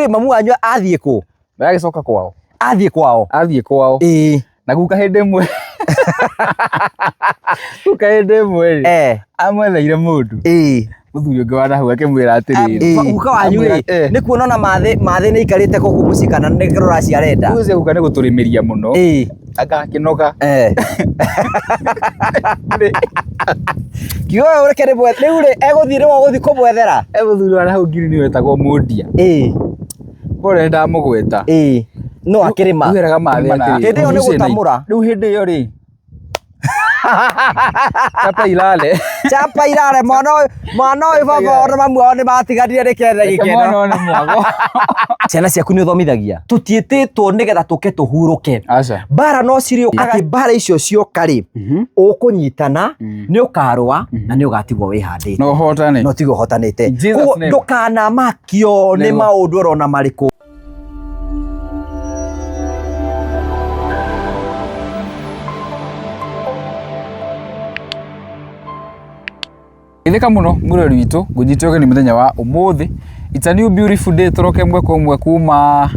rĩ, mamu wanyu athiĩ kũ? Agĩcoka kwao. Athiĩ kwao. Athiĩ kwao. Ĩĩ. Na guka hĩndĩ ĩmwe guka hĩndĩ ĩmwe rĩ, amwetheire mũndũ. Ĩĩ. Mũthuri ũngĩ wa nahau akĩmwĩra atĩrĩrĩ. Guka wanyu rĩ, Amwĩra, nĩ kuona ona mathĩ mathĩ nĩ aikarĩte gũkũ mũciĩ kana nĩ rũracio arenda. Rĩu ũcio guka nĩ gũtũrĩmĩria mũno. Ĩĩ. Agakĩnoga. Kiugo ũyũ reke rĩmwe rĩu rĩ egũthiĩ nĩwe ũgũthiĩ kũmwethera. E mũthuri wa nahau ngiri nĩ wetagwo Mũndia. Ĩĩ. Pole nĩ ndamũgweta. Ĩĩ. No akĩrĩma. Rĩu eraga mathĩ atĩrĩrĩ. Hĩndĩ ĩyo nĩ gũtamũra. Rĩu hĩndĩ ĩyo rĩ Chapa ilale. Chapa ilale mwana ũyũ mwana ũyũ baba ona mamu wao nĩ matiganire nĩ kenda Reke gĩkeno. mwana one mwago. Ciana ciaku nĩ ũthomithagia? Tũtiĩtĩtwo nĩgetha tũke tũhurũke. Aca. Mbara no cirĩ atĩ mbara icio cioka rĩ, ũkũnyitana, nĩ ũkarũa na nĩ ũgatigwo wĩhandĩte. Na ũhotane. Na ũtigwo ũhotanĩte. In Jesus Koguo name. ndũkanamakio nĩ Nĩguo. maũndũ orona marĩkũ. Geithĩka mũno mwĩrori witũ ngũnyite ũgeni mũthenya wa ũmũthĩ. It's a new beautiful day tũroke ĩmwe kwa ĩmwe kuma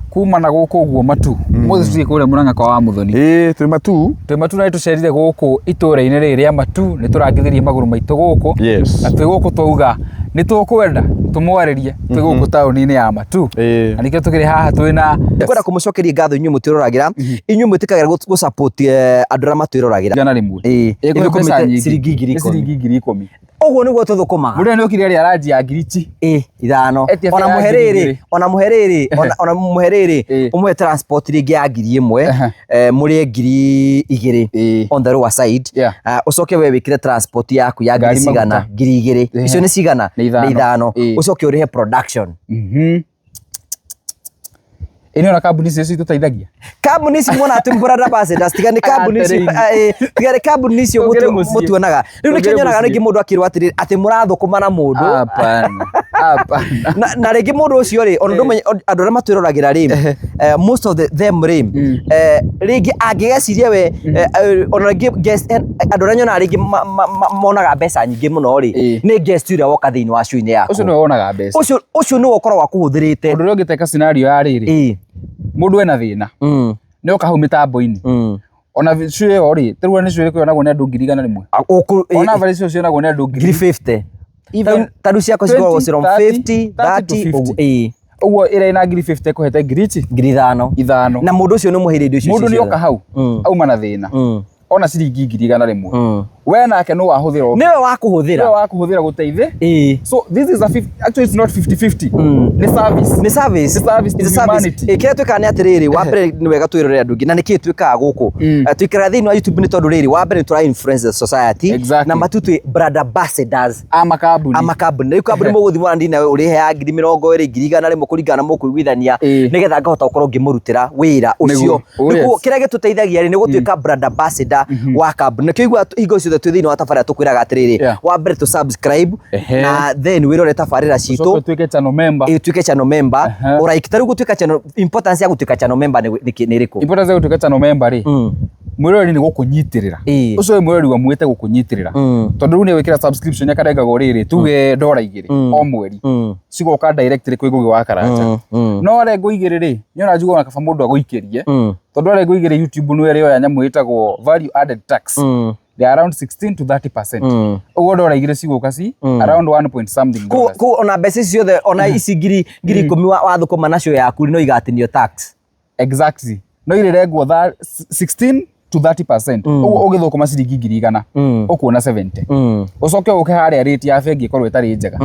kuma na gũkũ ũguo matu. Ũmũthĩ tũthiĩ kũrĩa Mũrang'a kwa wa Mũthoni. Ĩĩ twĩ matu. Twĩ matu na nĩtũcerire gũkũ itũra-inĩ rĩrĩ rĩa matu nĩ tũrangithĩrie magũrũ maitũ gũkũ. Yes. Na twĩ gũkũ twauga nĩ tũkwenda tũmwarĩrie twĩ gũkũ taũni-inĩ ya matu. Ĩĩ. Na nĩkĩo tũkĩrĩ haha twĩna Ngwenda kũmũcokeria ngatho inyuĩ mũtwĩroragĩra, inyuĩ mwĩtĩkagĩra gũ support andũ arĩa matwĩroragĩra. 100. Ĩĩ. Ĩkũhe mbeca Ĩthũkũmĩte nyingĩ. ciringi ngiri Nĩ ikũmi. ciringi 10,000. Ũguo nĩguo tũthũkũmaga. Mũndũ nĩ okire arĩa ranji ya ngiri ici. Ĩ, ithano. Etia Ona fare ya mũhe ngiri rĩrĩ, igĩrĩ. ona mũhe rĩrĩ, ona mũhe rĩrĩ, Ĩ. ũmũhe transport rĩngĩ ya 1000, mũrĩe 2000 Ĩ. on the lower side. Yeah. Ũcoke we wĩkĩre transport yaku ya ngiri Ngari cigana, maguta. 2000. Icio nĩ cigana? Nĩ ithano. Nĩ ithano. Ĩ. Ũcoke ũrĩhe production. Ĩ nĩ ona kambuni icio citũteithagia. Kambuni ici muona atĩ brand ambassadors tiga nĩ kambuni icio Atĩrĩrĩ. tiga nĩ kambuni icio Tũngĩrĩ mũciĩ. mũtuonaga. Rĩu nĩkĩo Tũngĩrĩ nyonaga mũciĩ. rĩngĩ mũndũ akĩrwo atĩrĩrĩ atĩ mũrathũkũma na mũndũ. Hapana. Hapana. Na rĩngĩ mũndũ ũcio rĩ, ona ndũmenye andũ arĩa matwĩroragĩra rĩ, most of them rĩ, rĩngĩ angĩgeciria we, ona rĩngĩ guest, andũ arĩa nyonaga rĩngĩ monaga mbeca nyingĩ mũno rĩ, nĩ guest ũrĩa woka thĩinĩ wa show-inĩ yaku. Ũcio nĩwe wonaga mbeca. Ũcio nĩwe ũkoragwo akũhũthĩrĩte. Ũndũ ũrĩa ũngĩteka scenario ya rĩrĩ, mũndũ ena thĩna, nĩ oka hau mĩtambo-inĩ. Ona show ĩyo rĩ, tarĩu nĩ show ĩrĩkũ yonagwo nĩ andũ 100,000? Ona average show cionagwo nĩ andũ ngiri 50. Even Tarĩu ciakwa cikoragwo 20, from 30, 50, 30 to 30, 50. ũguo, ĩĩ. Ũguo ĩrĩa ĩna 50,000 ĩkũhete ngiri ici? 5,000. Ithano. Na mũndũ ũcio nĩ ũmũheire indo icio Mũndũ nĩ ciothe. oka hau, auma na thĩna. Ona ciringi 100,000. We nake nĩ wahũthĩra ũngĩ. Nĩwe wa kũhũthĩra. Nĩwe wa kũhũthĩra gũteithĩ. Ĩĩ. So this is a actually it's not 50-50. Nĩ service. Nĩ service. Nĩ service to It's a service. humanity. Ĩ, kĩrĩa twĩkaga nĩ atĩrĩrĩ, wa mbere nĩ wega twĩrorere andũ aingĩ, na nĩkĩĩ twĩkaga gũkũ? Tũikaraga thĩinĩ wa YouTube nĩ tondũ rĩrĩ, wa mbere nĩ tũra influence the society. Exactly. Na matu twĩ brand ambassadors. A makambuni. A makambuni. Rĩu kambuni mũgũthiĩ mwana ndina ũrĩhe ya 20,000, 100,000 kũringana na mũkũiguithania, nĩgetha ngahota gũkorwo ngĩmũrutĩra wĩra ũcio. Nĩguo. Oh, Nĩguo yes. kĩrĩa gĩtũteithagia rĩ, nĩ gũtuĩka brand ambassador wa kambuni. Nĩkĩo igua hingo ciothe twĩ thĩinĩ wa tabarĩra tũkwĩraga atĩrĩrĩ, wa mbere tũ subscribe na then wĩrore tabarĩra citũ. Ũcoke ũtuĩke channel member. Ĩ, ũtuĩke channel member. Ũraiki ta rĩu gũtuĩka channel, importance ya gũtuĩka channel member nĩ ĩrĩkũ? Importance ya gũtuĩka channel member rĩ, mwĩroreri nĩ gũkũnyitĩrĩra. Ũcio wĩ mwĩroreri wamwĩte gũkũnyitĩrĩra. Tondũ rĩu nĩ gwĩkĩra subscription akarengagwo rĩrĩ, tuge ndora igĩrĩ o mweri. Cigoka directly kwĩ Ngũgĩ wa Karanja. No arengwo igĩrĩ rĩ, nĩ ona njiguaga kaba mũndũ agũikĩrie. Tondũ arengwo igĩrĩ YouTube nĩ ĩrĩoya nyamũ ĩtagwo value added tax. They are around 16 to 30%. Ũguo ndora igĩrĩ cigũka ci around 1 point something dollars. Kũu ona mbeca ici ciothe ona ici 10,000 wathũkũma nacio yaku no igatinio tax. Exactly. No irĩrengwo 16 to 30%. Ũguo ũgĩthũkũma ciringi 100,000 ũkuona 70. Ũcoke ũke harĩa rate ya bengi ĩkorwo ĩtarĩ njega.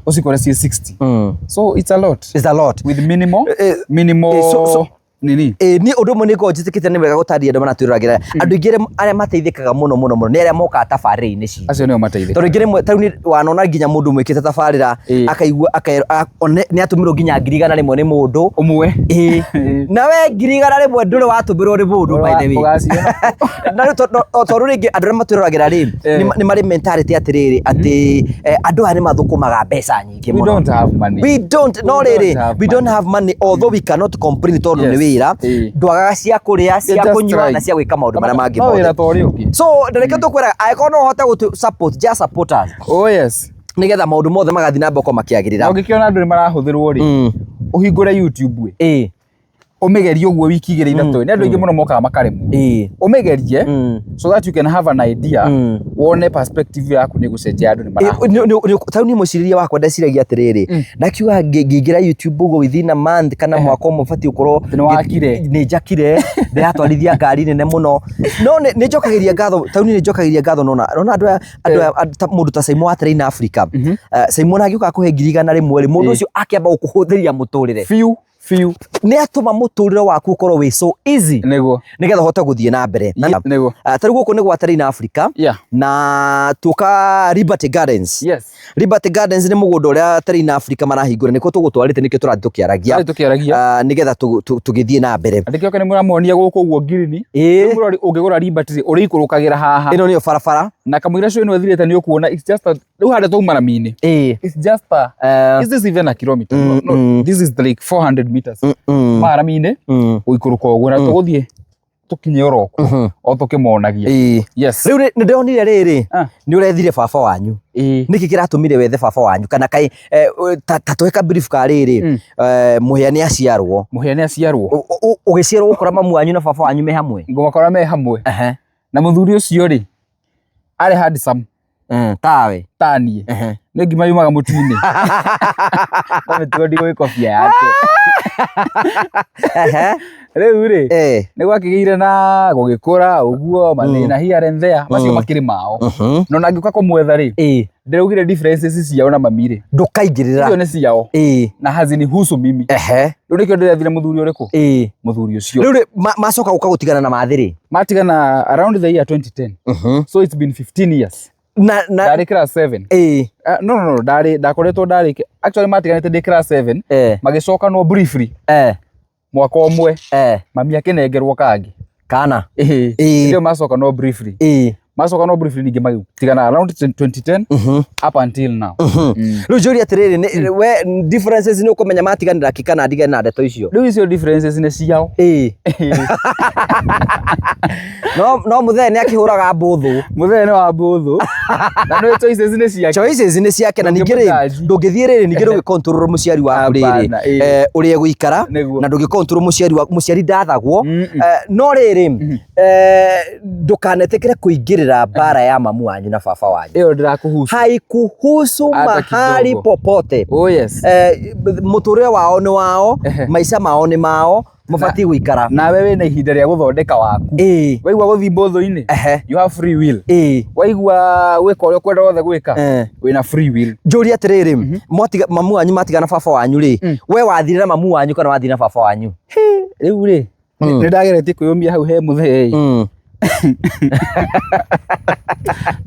Ũcikore ciĩ 60. So it's a lot. It's a lot. With minimal, minimal So nini. Ĩ, niĩ ũndũ ũmwe nĩ ngoragwo njĩtĩkĩtie nĩ wega gũtarĩria andũ manatwĩroragĩra. Andũ aingĩ arĩa mateithĩkaga mũno mũno mũno nĩ arĩa mokaga tabarĩra-inĩ citũ. Acio nĩo mateithĩkaga. Tondũ rĩngĩ rĩmwe tarĩu niĩ wanona nginya mũndũ mwĩkĩte tabarĩra akaigua nĩ atũmĩrwo nginya 100,000 nĩ mũndũ. Ũmwe. Ĩĩ. Na we 100,000 ndũrĩ watũmĩrwo nĩ mũndũ by the way. Ũgaciona. Na rĩu tondũ rĩngĩ andũ arĩa matwĩroragĩra rĩ, nĩ marĩ mentality atĩrĩrĩ, atĩ andũ aya nĩ mathũkũmaga mbeca nyingĩ We mũno. don't have money. We don't, no We rĩrĩ, don't have we don't money. have money, although we cannot complain tondũ nĩ Yes. wĩra, ndwagaga cia kũrĩa, cia Just kũnyua try. na cia gwĩka maũndũ marĩa mangĩ No wĩra mothe. ta ũrĩa ũngĩ. So, na nĩkĩo tũkwĩraga, angĩkorwo no ũhote gũtũ support, just support us. Oh yes. Nĩgetha maũndũ mothe magathiĩ na mbere gũkorwo makĩagĩrĩra. Na ũngĩkĩona andũ nĩ marahũthĩrwo rĩ, Ũhingũre YouTube ĩ, ũmĩgerie ũguo wiki igĩrĩ ithatũ, nĩ andũ aingĩ mũno mokaga makaremwo. Ũmĩgerie so that you can have an idea, wone perspective yaku nĩ gũcenjia, andũ nĩ marahota. Ta rĩu niĩ mũcirĩrie wakwa ndeciragia atĩrĩrĩ, ndakiuga ngĩingĩra YouTube ũguo within a month kana mwaka ũmwe batiĩ gũkorwo Nĩ wakire. Nĩ njakire, ndĩratwarithia ngari nene mũno. No nĩ njokagĩria ngatho, ta rĩu niĩ nĩ njokagĩria ngatho, nona nona andũ aya, andũ aya, ta mũndũ ta Simon wa Train Africa. Simon angĩũka akũhe 100,000 rĩ, mũndũ ũcio akĩamba gũkũhũthĩria mũtũrĩre. Biũ biũ. Nĩ atũma mũtũrĩre waku ũkorwo wĩ so easy nĩgetha ũhote gũthiĩ na mbere. Ta rĩu gũkũ nĩ gwa Terrain Africa na tuoka Liberty Gardens. Liberty Gardens nĩ mũgũnda ũrĩa Terrain Africa marahingũra, nĩkuo tũgũtwarĩte, nĩkĩo tũrathiĩ tũkĩaragia. Tũrathiĩ tũkĩaragia. Nĩgetha tũgĩthiĩ na mbere. Andĩke oke nĩ mũramuonia gũkũ ũguo ngirini. Rĩu mũrori ũngĩgũra Liberty rĩ, ũrĩikũrũkagĩra haha. Ĩno nĩyo barabara. Na kamũira cio ĩno ĩthirĩte nĩ ũkuona it's just a, rĩu harĩa twauma rami-inĩ. It's just a, is this even a kilometer? No, no, this is like 400 meters. Ma rami-inĩ gũikũrũka ũguo na tũgũthiĩ tũkinye oro kuo o tũkĩmonagia. Yes. Rĩu nĩ ndĩronire rĩrĩ, nĩ ũrethire baba wanyu. Nĩkĩ kĩratũmire wethe baba wanyu? Kana kaĩ ta tũhe ka brief ka rĩrĩ, Mũhĩa nĩ aciarwo. Mũhĩa nĩ aciarwo. Ũgĩciarwo gũkora mamu wanyu na baba wanyu me hamwe? Ngũmakora me hamwe. Na mũthuri ũcio rĩ, arĩ handsome. Tawe. Taniĩ. Nĩ ngima yumaga mũtu-inĩ. No mĩtugo ndigũgĩkobia yake. Rĩu rĩ, nĩ gwakĩgĩire na gũgĩkũra ũguo, mathĩna here and there, macio makĩrĩ mao. No na ngĩũka kũmwetha rĩ, ndĩraugire differences ciao na mami rĩ, Ndũkaingĩrĩra. icio nĩ ciao na hazinihusu mimi. Rĩu nĩkĩo ndĩrethire mũthuri ũrĩkũ? Mũthuri ũcio. Rĩu rĩ, macoka gũka gũtigana na mathĩ rĩ? Matigana around the year 2010. So it's been 15 years. Na Ndarĩ class 7. No, no, no, ndarĩ, ndakoretwo ndarĩ, actually matiganĩte ndĩ class 7. Magĩcokanwo briefly mwaka ũmwe. Mami akĩnengerwo kangĩ. Kana. Hĩndĩ ĩyo macokanwo briefly. Macokanwo briefly ningĩ magĩtigana around 2010 up until now. Rĩu njũrie atĩrĩrĩ, we differences nĩ ũkũmenya matiganĩra kĩ kana ndigane na ndeto icio? Rĩu icio differences nĩ ciao. No mũthee nĩ akĩhũraga mbũthũ. Mũthee nĩ wa mbũthũ. Na nĩ choices nĩ ciake. Choices nĩ ciake, na ningĩ rĩ, Ndũngĩmũjudge. ndũngĩthiĩ rĩrĩ, ningĩ ndũngĩ control mũciari waku rĩrĩ, Hapana, ũrĩa egũikara, na ndũngĩ control mũciari waku, mũciari ndathagwo. No rĩrĩ, ndũkanetĩkĩre kũingĩrĩra mbara ya mamu wanyu na baba wanyu. Ĩyo ndĩrakũhusu. Haikuhusu Hata mahali kidogo. popote. Oh yes. Mũtũrĩre wao nĩ wao, maica mao nĩ mao, mabatiĩ gũikara. Nawe wĩna ihinda rĩa gũthondeka waku. Waigua gũthiĩ mbũthũ-inĩ, you have free will. Waigua gwĩka ũrĩa ũkwenda wothe gwĩka, wĩna free will. Njũrie atĩrĩrĩ, mamu wanyu matigana baba wanyu rĩ, we wathire na mamu wanyu kana wathire na baba wanyu? Rĩu rĩ, nĩ ndageretie kwĩyũmia hau he mũthee ĩ.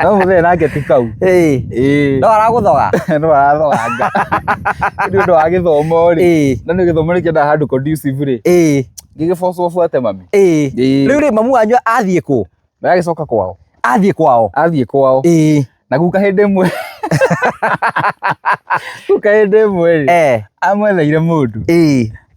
No mũthee nake ti kau. No aragũthoga? No arathoganga. Nĩ ũndũ wa gĩthomo rĩ. Na nĩ gĩthomo nĩ kĩendaga handũ conducive rĩ. Ngĩgĩbocwo buate mami. Rĩu rĩ, mamu wanyu athiĩ kũ? Agĩcoka kwao. Athiĩ kwao? Athiĩ kwao. Na guka hĩndĩ ĩmwe. Guka hĩndĩ ĩmwe rĩ. Amwetheire mũndũ.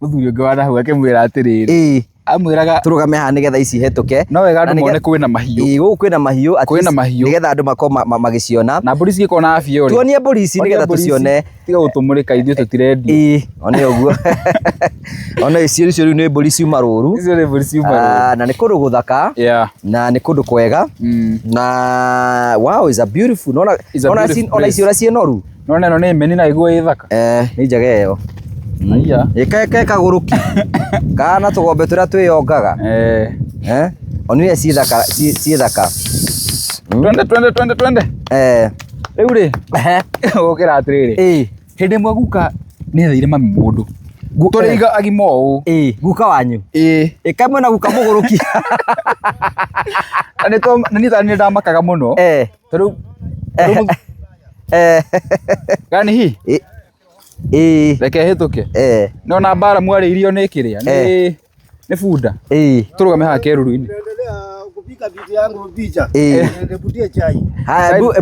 Mũthuri ũngĩ wa nahau akĩmwĩra atĩrĩrĩ. Amwĩraga Tũrũgame haha nĩgetha ici hetũke. No wega andũ mone kwĩna mahiũ. Gũkũ kwĩna mahiũ, at Kwĩna least mahiũ. nĩgetha andũ makorwo magĩciona. Na mbũri cigĩkorwo na afya rĩ. Tuonie mbũri ici Onia nĩgetha mbũri ici. tũcione. Tiga gũtũmũrĩka ithuĩ tũtirendio. One ũguo. One icio, icio rĩu nĩ mbũri ciuma rũru. Icio nĩ mbũri ciuma rũru. Na nĩ kũndũ gũthaka. Na nĩ kũndũ kwega. Na wow, is a beautiful. Nona, Is a ona beautiful ona icio place. ũrĩa ciĩ noru. Nona ĩno nĩ meni na iguo ĩ thaka. Nĩ njega ĩyo. Aya. Ĩ ke kagũrũki. Kana tũgombe tũrĩa twĩyongaga. Onire ciĩ thaka, ciĩ thaka. Twende, twende, twende, twende. Rĩu rĩ, gũkĩra atĩrĩrĩ. Hĩndĩ ĩmwe guka nĩ etheire mami mũndũ. Tũrĩ iga agima ũũ. Guka wanyu? Ĩ, kamwe na guka mũgũrũki. Na nĩ ta nĩ ndamakaga mũno. Tondũ, tondũ mũth- Gani hi? Reke hĩtũke. No na mbara mwarĩirio nĩ kĩrĩa? Nĩ nĩ bunda. Tũrũgame haha kĩruru-inĩ. Tunaendelea kupika vitu yangu picha. Nibutie chai. Haya, ebu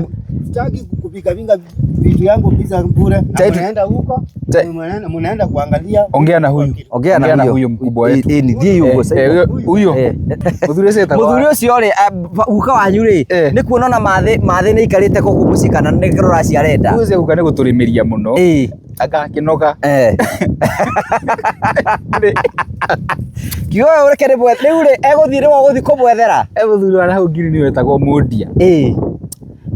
Sitaki kupika vinga vitu yangu picha bure. Chai Munaenda huko, Chai. munaenda kuangalia. Ongea na huyu. Ongea na Ongea na huyo. huyo mkubwa wetu. Ni thiĩ ũguo, sasa. Huyo. Mũthuri ũcio etagwo Mũthuri ũcio rĩ, guka wanyu rĩ, nĩ kuona ona mathĩ nĩ aikarĩte gũkũ mũciĩ kana nĩ kĩrora acio arenda. Huyu ũcio guka nĩ gũtũrĩmĩria mũno. Agakĩnoga. Eh. Kiugo ũreke rĩmwe rĩu rĩ egũthiĩ rĩu ũgũthiĩ kũmwethera. E mũthuri wa hau ngirini wetagwo Mũndia. Ĩĩ.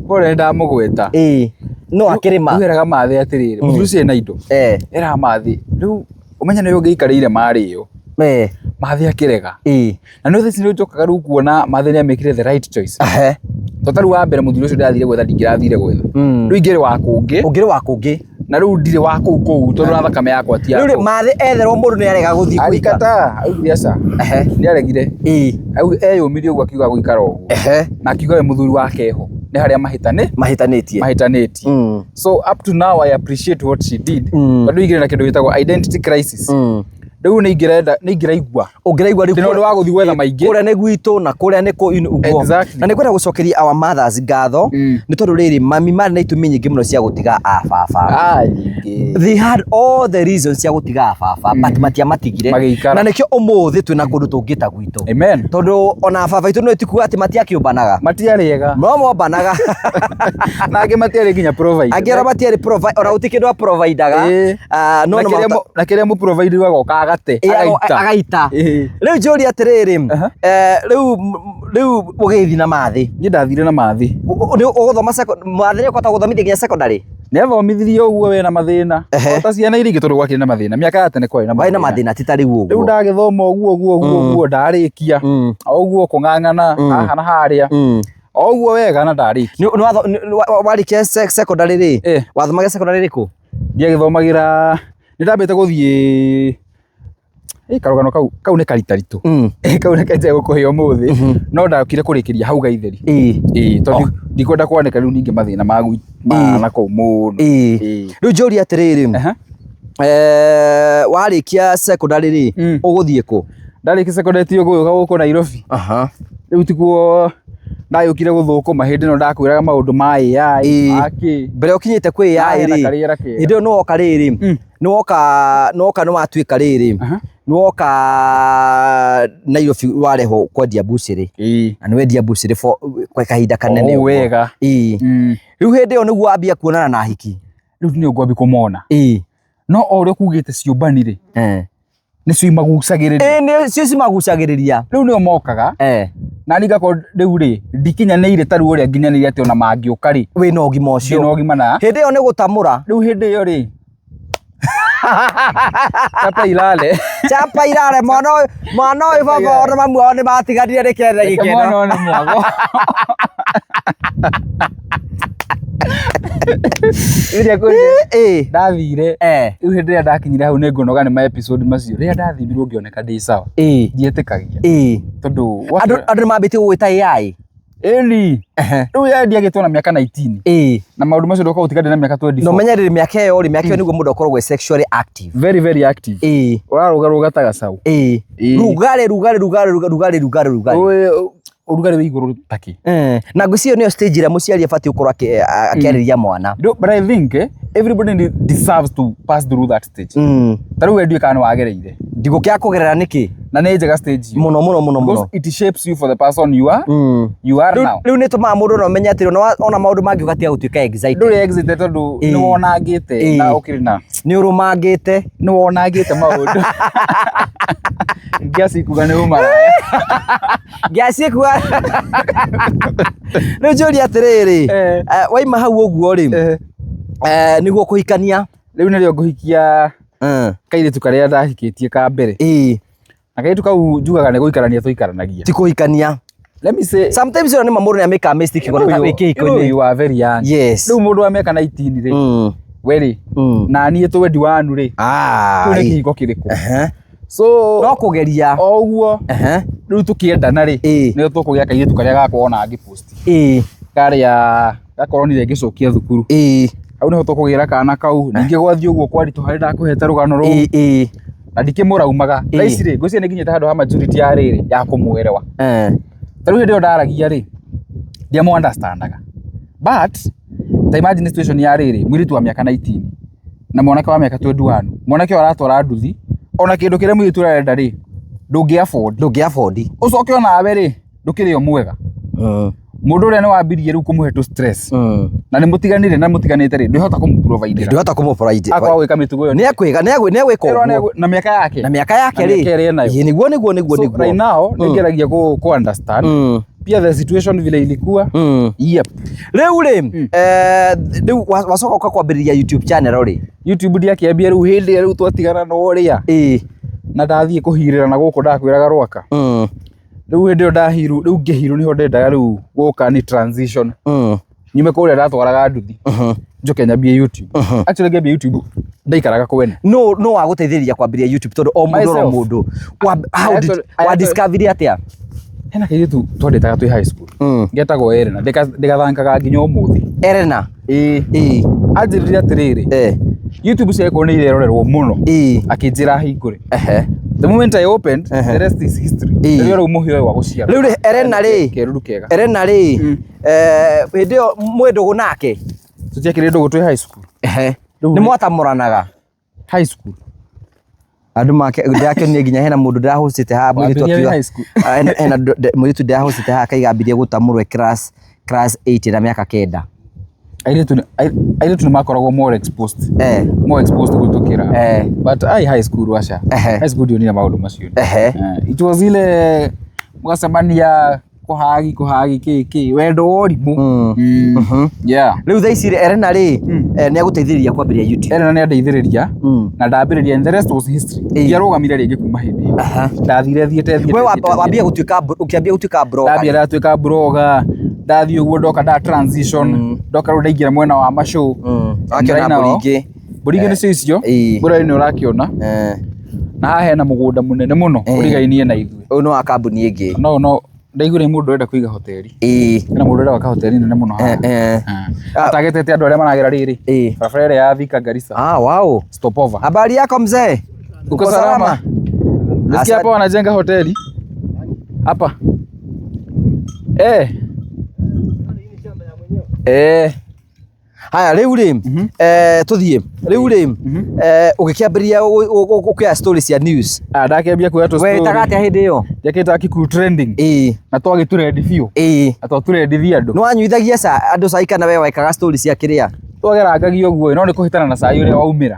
Pole nĩ ndamũgweta. Ĩĩ. No akĩrĩma. Rĩu eraga Mathĩ atĩrĩrĩ, mũthuri ũcio ena indo. Eh. Eraga Mathĩ, rĩu ũmenye nĩwe ũngĩikarĩire marĩ ĩyo. Eh. Mathĩ akĩrega. Ĩĩ. Na nĩ thaa ici nĩ njokaga rĩu kuona Mathĩ nĩ amĩkire the right choice. Ehe. To ta rĩu wa mbere mũthuri ũcio ndĩrathire gwetha ndingĩrathire gwetha. Rĩu ingĩrĩ wa kũngĩ Ũngĩrĩ wa kũngĩ. na rĩu ndirĩ wa kũu kũu tondũ na thakame yakwa ti ya Rĩu rĩ kũu. Mathĩ etherwo mũndũ nĩ arega gũthiĩ kũhika. Arikataa, augire aca. Ehe. Nĩ aregire. Ĩĩ. Eyũmirie ũguo akiuga gũikara ũguo. Ehe. Na akiuga we mũthuri wake eho nĩ harĩa mahĩtani Mahĩtanĩtie. mahĩtanĩtie. So up to now I appreciate what she did. Tondũ ingĩrĩ na kĩndũ gĩtagwo identity crisis. Rĩu nĩ ingĩrenda nĩ ingĩraigua Ũngĩraigua rĩu ndĩna ũndũ wa gũthiĩ gwetha maingĩ. Kũrĩa nĩ gwitũ na kũrĩa nĩ kũ ũguo. Exactly. Na nĩ kwenda gũcokeria our mothers ngatho nĩ tondũ rĩrĩ mami marĩ na itũmi nyingĩ mũno cia gũtiga a baba. Ah, nyingĩ. They had all the reasons cia gũtiga a baba but matiamatigire. Magĩikara. Na nĩkĩo ũmũthĩ twĩna kũndũ tũngĩta gwitũ. Amen. Tondũ ona baba itũ no tikuga atĩ matiakĩũmbanaga. Matiarĩ ega. No mombanaga. Na angĩ matiarĩ nginya provider. Angĩ ona matiarĩ provi- ona gũtirĩ kĩndũ aprovidaga. Ĩĩ. Ah, no Na no kĩrĩa mahota- mũ- na kĩrĩa mũprovide agoka agate Ĩ, agaita. agaita. Ĩĩ. Rĩu njũrie atĩrĩrĩ, Aha. eh, rĩu rĩu ũgĩthiĩ na Mathĩ. Niĩ ndathire na Mathĩ. Nĩ ũgũthoma Mathĩ nĩ ũkũhota gũthomithia nginya secondary? Nĩ athomithirie ũguo wena mathĩna. Ehe. O ta ciana iria ingĩ tondũ gwakĩrĩ na mathĩna. Mĩaka ya tene kwarĩ na Warĩ na mathĩna ti ta rĩu Rĩu ũguo. ndagĩthoma ũguo ũguo ũguo ũguo ndarĩkia. O ũguo kũng'ang'ana haha na harĩa. O ũguo wega na ndarĩkia. Nĩ warĩkia secondary rĩ, Eh. wathomaga secondary rĩkũ? Ndiagĩthomagĩra nĩ ndambĩte gũthiĩ ĩ karũgano kau kau nĩ karitaritũ. Kau nĩ kaite gũkũhe ũmũthĩ. No ndokire kũrĩkĩria hau Gaitheri. Ĩĩ. Ĩĩ tondũ ndikwenda kwanĩka rĩu ningĩ mathĩna ma ma na kũu mũno. Ĩĩ. Ĩĩ. Rĩu njũrie atĩrĩrĩ, Aha. eh, warĩkia secondary rĩ, ũgũthiĩ kũ? Ndarĩkia secondary ti ũgũgĩũka gũkũ Nairobi. Aha. Rĩu tikuo ndagĩũkire gũthũkũma hĩndĩ ĩno ndakwĩraga maũndũ ma AI Ĩĩ. ma kĩ. Mbere ũkinyĩte kwĩ AI Ndaheana rĩ, karĩera kega. hĩndĩ ĩyo nĩwoka rĩrĩ, nĩwoka nĩwoka nĩwatuĩka rĩrĩ, Aha. nĩwoka Nairobi warehwo kwendia mbucĩrĩ. Ĩĩ. Na nĩwendia mbucĩrĩ for kwa kahinda kanene O ũguo. wega. Ĩĩ. Rĩu hĩndĩ ĩyo nĩguo wambia kuonana na hiki. Rĩu nĩ ngwambia kũmona. Ĩĩ. No o ũrĩa kugĩte ciũmbani rĩ, Eh. nĩcio imagucagĩrĩria. Ĩĩ nĩcio cimagucagĩrĩria. Rĩu nĩo mokaga Eh. na niĩ ngakorwo rĩu rĩ ndikinyanĩire ta rĩu ũrĩa nginyanĩire atĩ ona mangĩũka rĩ Wĩna ũgima ũcio. ndĩna ũgima na Hĩndĩ ĩyo nĩ gũtamũra. rĩu hĩndĩ ĩyo rĩ chapa ilale Chapa irare mwana ũyũ mwana ũyũ baba ona mamu wao nĩ matiganire nĩ kenda Reke gĩkeno. mwana one mwago Rĩrĩa kwĩ- Ĩĩ. ndathire Eh. rĩu hĩndĩ ĩrĩa ndakinyire hau nĩ ngũnoga nĩ ma episode macio rĩrĩa ndathimirwo ngĩoneka ndĩ sawa Ĩĩ. ndietĩkagia Ĩĩ. tondũ Andũ andũ nĩ mambĩtie gũgwĩta AI. ĩni rĩu ya ndiagĩtwo na mĩaka 19 Ĩĩ. na maũndũ macio ndoka gũtiga ndĩ na mĩaka 24 Na ũmenye rĩrĩ mĩaka ĩyo rĩ mĩaka ĩyo nĩguo mũndũ akoragwo e sexually active. Very very active. Ĩĩ. Ũrarũgarũga ta gacaũ. Ĩĩ. Ĩĩ. Rugarĩ rugarĩ rugarĩ rugarĩ rugarĩ rugarĩ. Ũĩ, Ũrugarĩ wĩ igũrũ takĩ. Na ngwĩciria nĩyo stage ĩrĩa mũciari abatiĩ gũkorwo akĩarĩria mwana. No, but I think everybody deserves to pass through that stage. Ta rĩu we ndiũĩ kana nĩ wagereire. Ndigũkĩaga kũgerera nĩkĩ? Na nĩ njega stage ĩyo. Mũno mũno mũno mũno. Because it shapes you for the person you are. You are now. Rĩu nĩ tũmaga mũndũ ona ũmenye atĩrĩ ona maũndũ mangĩ ũgatiga gũtuĩka excited. Ndũrĩ excited tondũ Ĩĩ. nĩ wonangĩte Ĩĩ. na ũkĩrĩ na Nĩ ũrũmangĩte. nĩ wonangĩte maũndũ. Ngiaci kuga nĩ ũmaraya. Ngiaci kuga. Rĩu njũrie atĩrĩrĩ, waima hau ũguo rĩ, nĩguo kũhikania. Rĩu nĩrĩo ngũhikia kairĩtu karĩa ndahikĩtie ka mbere. Ĩĩ. Na kairĩtu kau njugaga nĩ gũikarania tũikaranagia. Ti kũhikania. Let me say, Sometimes ona nĩ ma mũndũ nĩ amĩkaga mistake you know ona you- wĩ you know kĩhiko-inĩ. you are very young. Yes. Rĩu mũndũ wa mĩaka 19 rĩ, we rĩ, na niĩ twendi wanu rĩ, Ah. kĩu nĩ kĩhiko kĩrĩkũ? So, No kũgeria. o ũguo, rĩu tũkĩendana rĩ, Ĩĩ. nĩo tũkũgĩa kairĩtu karĩa gakwa ona ngĩpost. Ĩĩ. Karĩa gakoronire ngĩcokia thukuru. Ĩĩ. Hau nĩho tũkũgĩra kana kau. Ningĩ gwathiĩ ũguo kwaritũha nĩ ndakũhete rũgano rũu. Ĩĩ. Ĩĩ. Na ndikĩmũraumaga. Ĩĩ. Thaa ici rĩ, ngwĩciria nĩ nginyĩte handũ ha maturity ya rĩrĩ, ya kũmũerewa. Ta rĩu hĩndĩ ĩyo ndaragia rĩ, ndiamũ understandaga. But, ta imagine situation ya rĩrĩ, mũirĩtu wa mĩaka 19 na mwanake wa mĩaka 21. Mwanake ũyũ aratwara nduthi, ona kĩndũ kĩrĩa mũirĩtu ũrĩa arenda rĩ, ndũngĩ afford. Ndũngĩ afford. Ũcoke onawe rĩ, ndũkĩrĩ o mwega. Mũndũ ũrĩa nĩ wambirie rĩu kũmũhe tũ stress na nĩ mũtiganire na mũtiganĩte rĩ, ndwĩhota kũmũ-provide-ĩra. Ndũhota kũmũ-provide. Akwaga gwĩka mĩtugo ĩyo. Nĩ ekwĩka, nĩ egwĩka Ĩrwo ũguo. Na mĩaka yake. Na mĩaka yake Na rĩ. mĩaka ĩrĩa enayo. Ĩĩ, nĩguo nĩguo nĩguo So, nĩguo. right now nĩ ngeragia ku understand pia the situation vile ilikuwa. Yep. Rĩu rĩ, rĩu wacoka ũka kwambĩrĩria YouTube channel rĩ? YouTube ndiakĩambia rĩu hĩndĩ ĩrĩa rĩu twatigana na ũrĩa na ndathiĩ kũhirĩra na gũkũ ndakwĩraga Rwaka. Rĩu hĩndĩ ĩyo ndahiru, rĩu ngĩhiru nĩho ndendaga rĩu gũka ni transition. Nyume kũrĩa ndatwaraga nduthi. Njoke nyambie YouTube. Actually ngĩambia YouTube ndaikaraga kwene. No no wagũteithĩrĩria kwambĩrĩria YouTube tondũ o mũndũ oro Myself. mũndũ. How did wa discover atĩa? Hena kairĩtu twandĩtaga twĩ high school. Getagwo Elena. Ndĩgathankaga nginya ũmũthĩ. Elena. Ĩĩ. Anjĩrire atĩrĩrĩ. YouTube ciagĩkorwo nĩ irerorerwo mũno. Akĩnjĩra hingũre. The moment I opened, the rest is history. Rĩu rĩu mũhĩa ũyũ wa gũciara. Rĩu rĩ, Elena rĩ. Keruru kega. Elena rĩ, hĩndĩ ĩyo mwĩ ndũgũ nake? Tũtiakĩrĩ ndũgũ twĩ high school. Nĩ mwatamũranaga? High school. Andũ make ndĩrakenirie nginya hena mũndũ ndĩrahũcĩte haha mũirĩtu Wambĩrĩria wĩ akiuga high school. Hena mũirĩtu ndĩrahũcĩte haha akaiga ambirie gũtamũrwo e class 8 na mĩaka 9. Airĩtu nĩ makoragwo more exposed. More exposed gũtũkĩra. But I high school aca. High school ndionire maũndũ macio. It was ile mũgacemania kũhagi kũhagi kĩ kĩ wendo wa ũrimũ. Yeah. Rĩu thaa ici rĩ, Elena rĩ, nĩ agũteithĩrĩria kwambĩrĩria YouTube. Elena nĩ andeithĩrĩria na ndambĩrĩria and the rest was history. Ndiarũgamire rĩngĩ kuma hĩndĩ ĩyo. Ndathire thiĩte thiĩte. We wambia gũtuĩka ũkĩambia gũtuĩka blogger. Ndambia ndatuĩka blogger, ndathiĩ ũguo ndoka nda transition, ndoka rĩu ndaingĩra mwena wa mashow. Wakĩona mbũri ingĩ. Mbũri ingĩ nĩcio icio. Mbũri nĩ ũrakĩona. Na haha hena mũgũnda mũnene mũno ũrigainie na ithuĩ. Ũyũ nĩ wa kambuni ĩngĩ. No no ndaiguire mũndũ ũrenda kũiga hoteli. Hena mũndũ ũrenda gwaka hoteli nene mũno haha. Atagetete andũ arĩa maragera rĩrĩ. Barabara ĩrĩa ya Thika Garissa. Ah, wow. Stopover. Habari yako mzee? Uko salama? Nasikia hapa wanajenga hoteli. Hapa. Haya rĩu rĩ, tũthiĩ. Rĩu rĩ, ũgĩkĩambĩrĩria gũkĩoya story cia news. Ndakĩambia kuoya tũ story. Wetaga atĩa hĩndĩ ĩyo? Njekĩtaga Kikuyu trending. Na twagĩtũrendi biũ. Na twatũrendithia andũ. Nĩ wanyuithagia andũ cai kana we wekaga story cia kĩrĩa? Twagerangagia ũguo no nĩ kũhĩtana na cai ũrĩa waumĩra.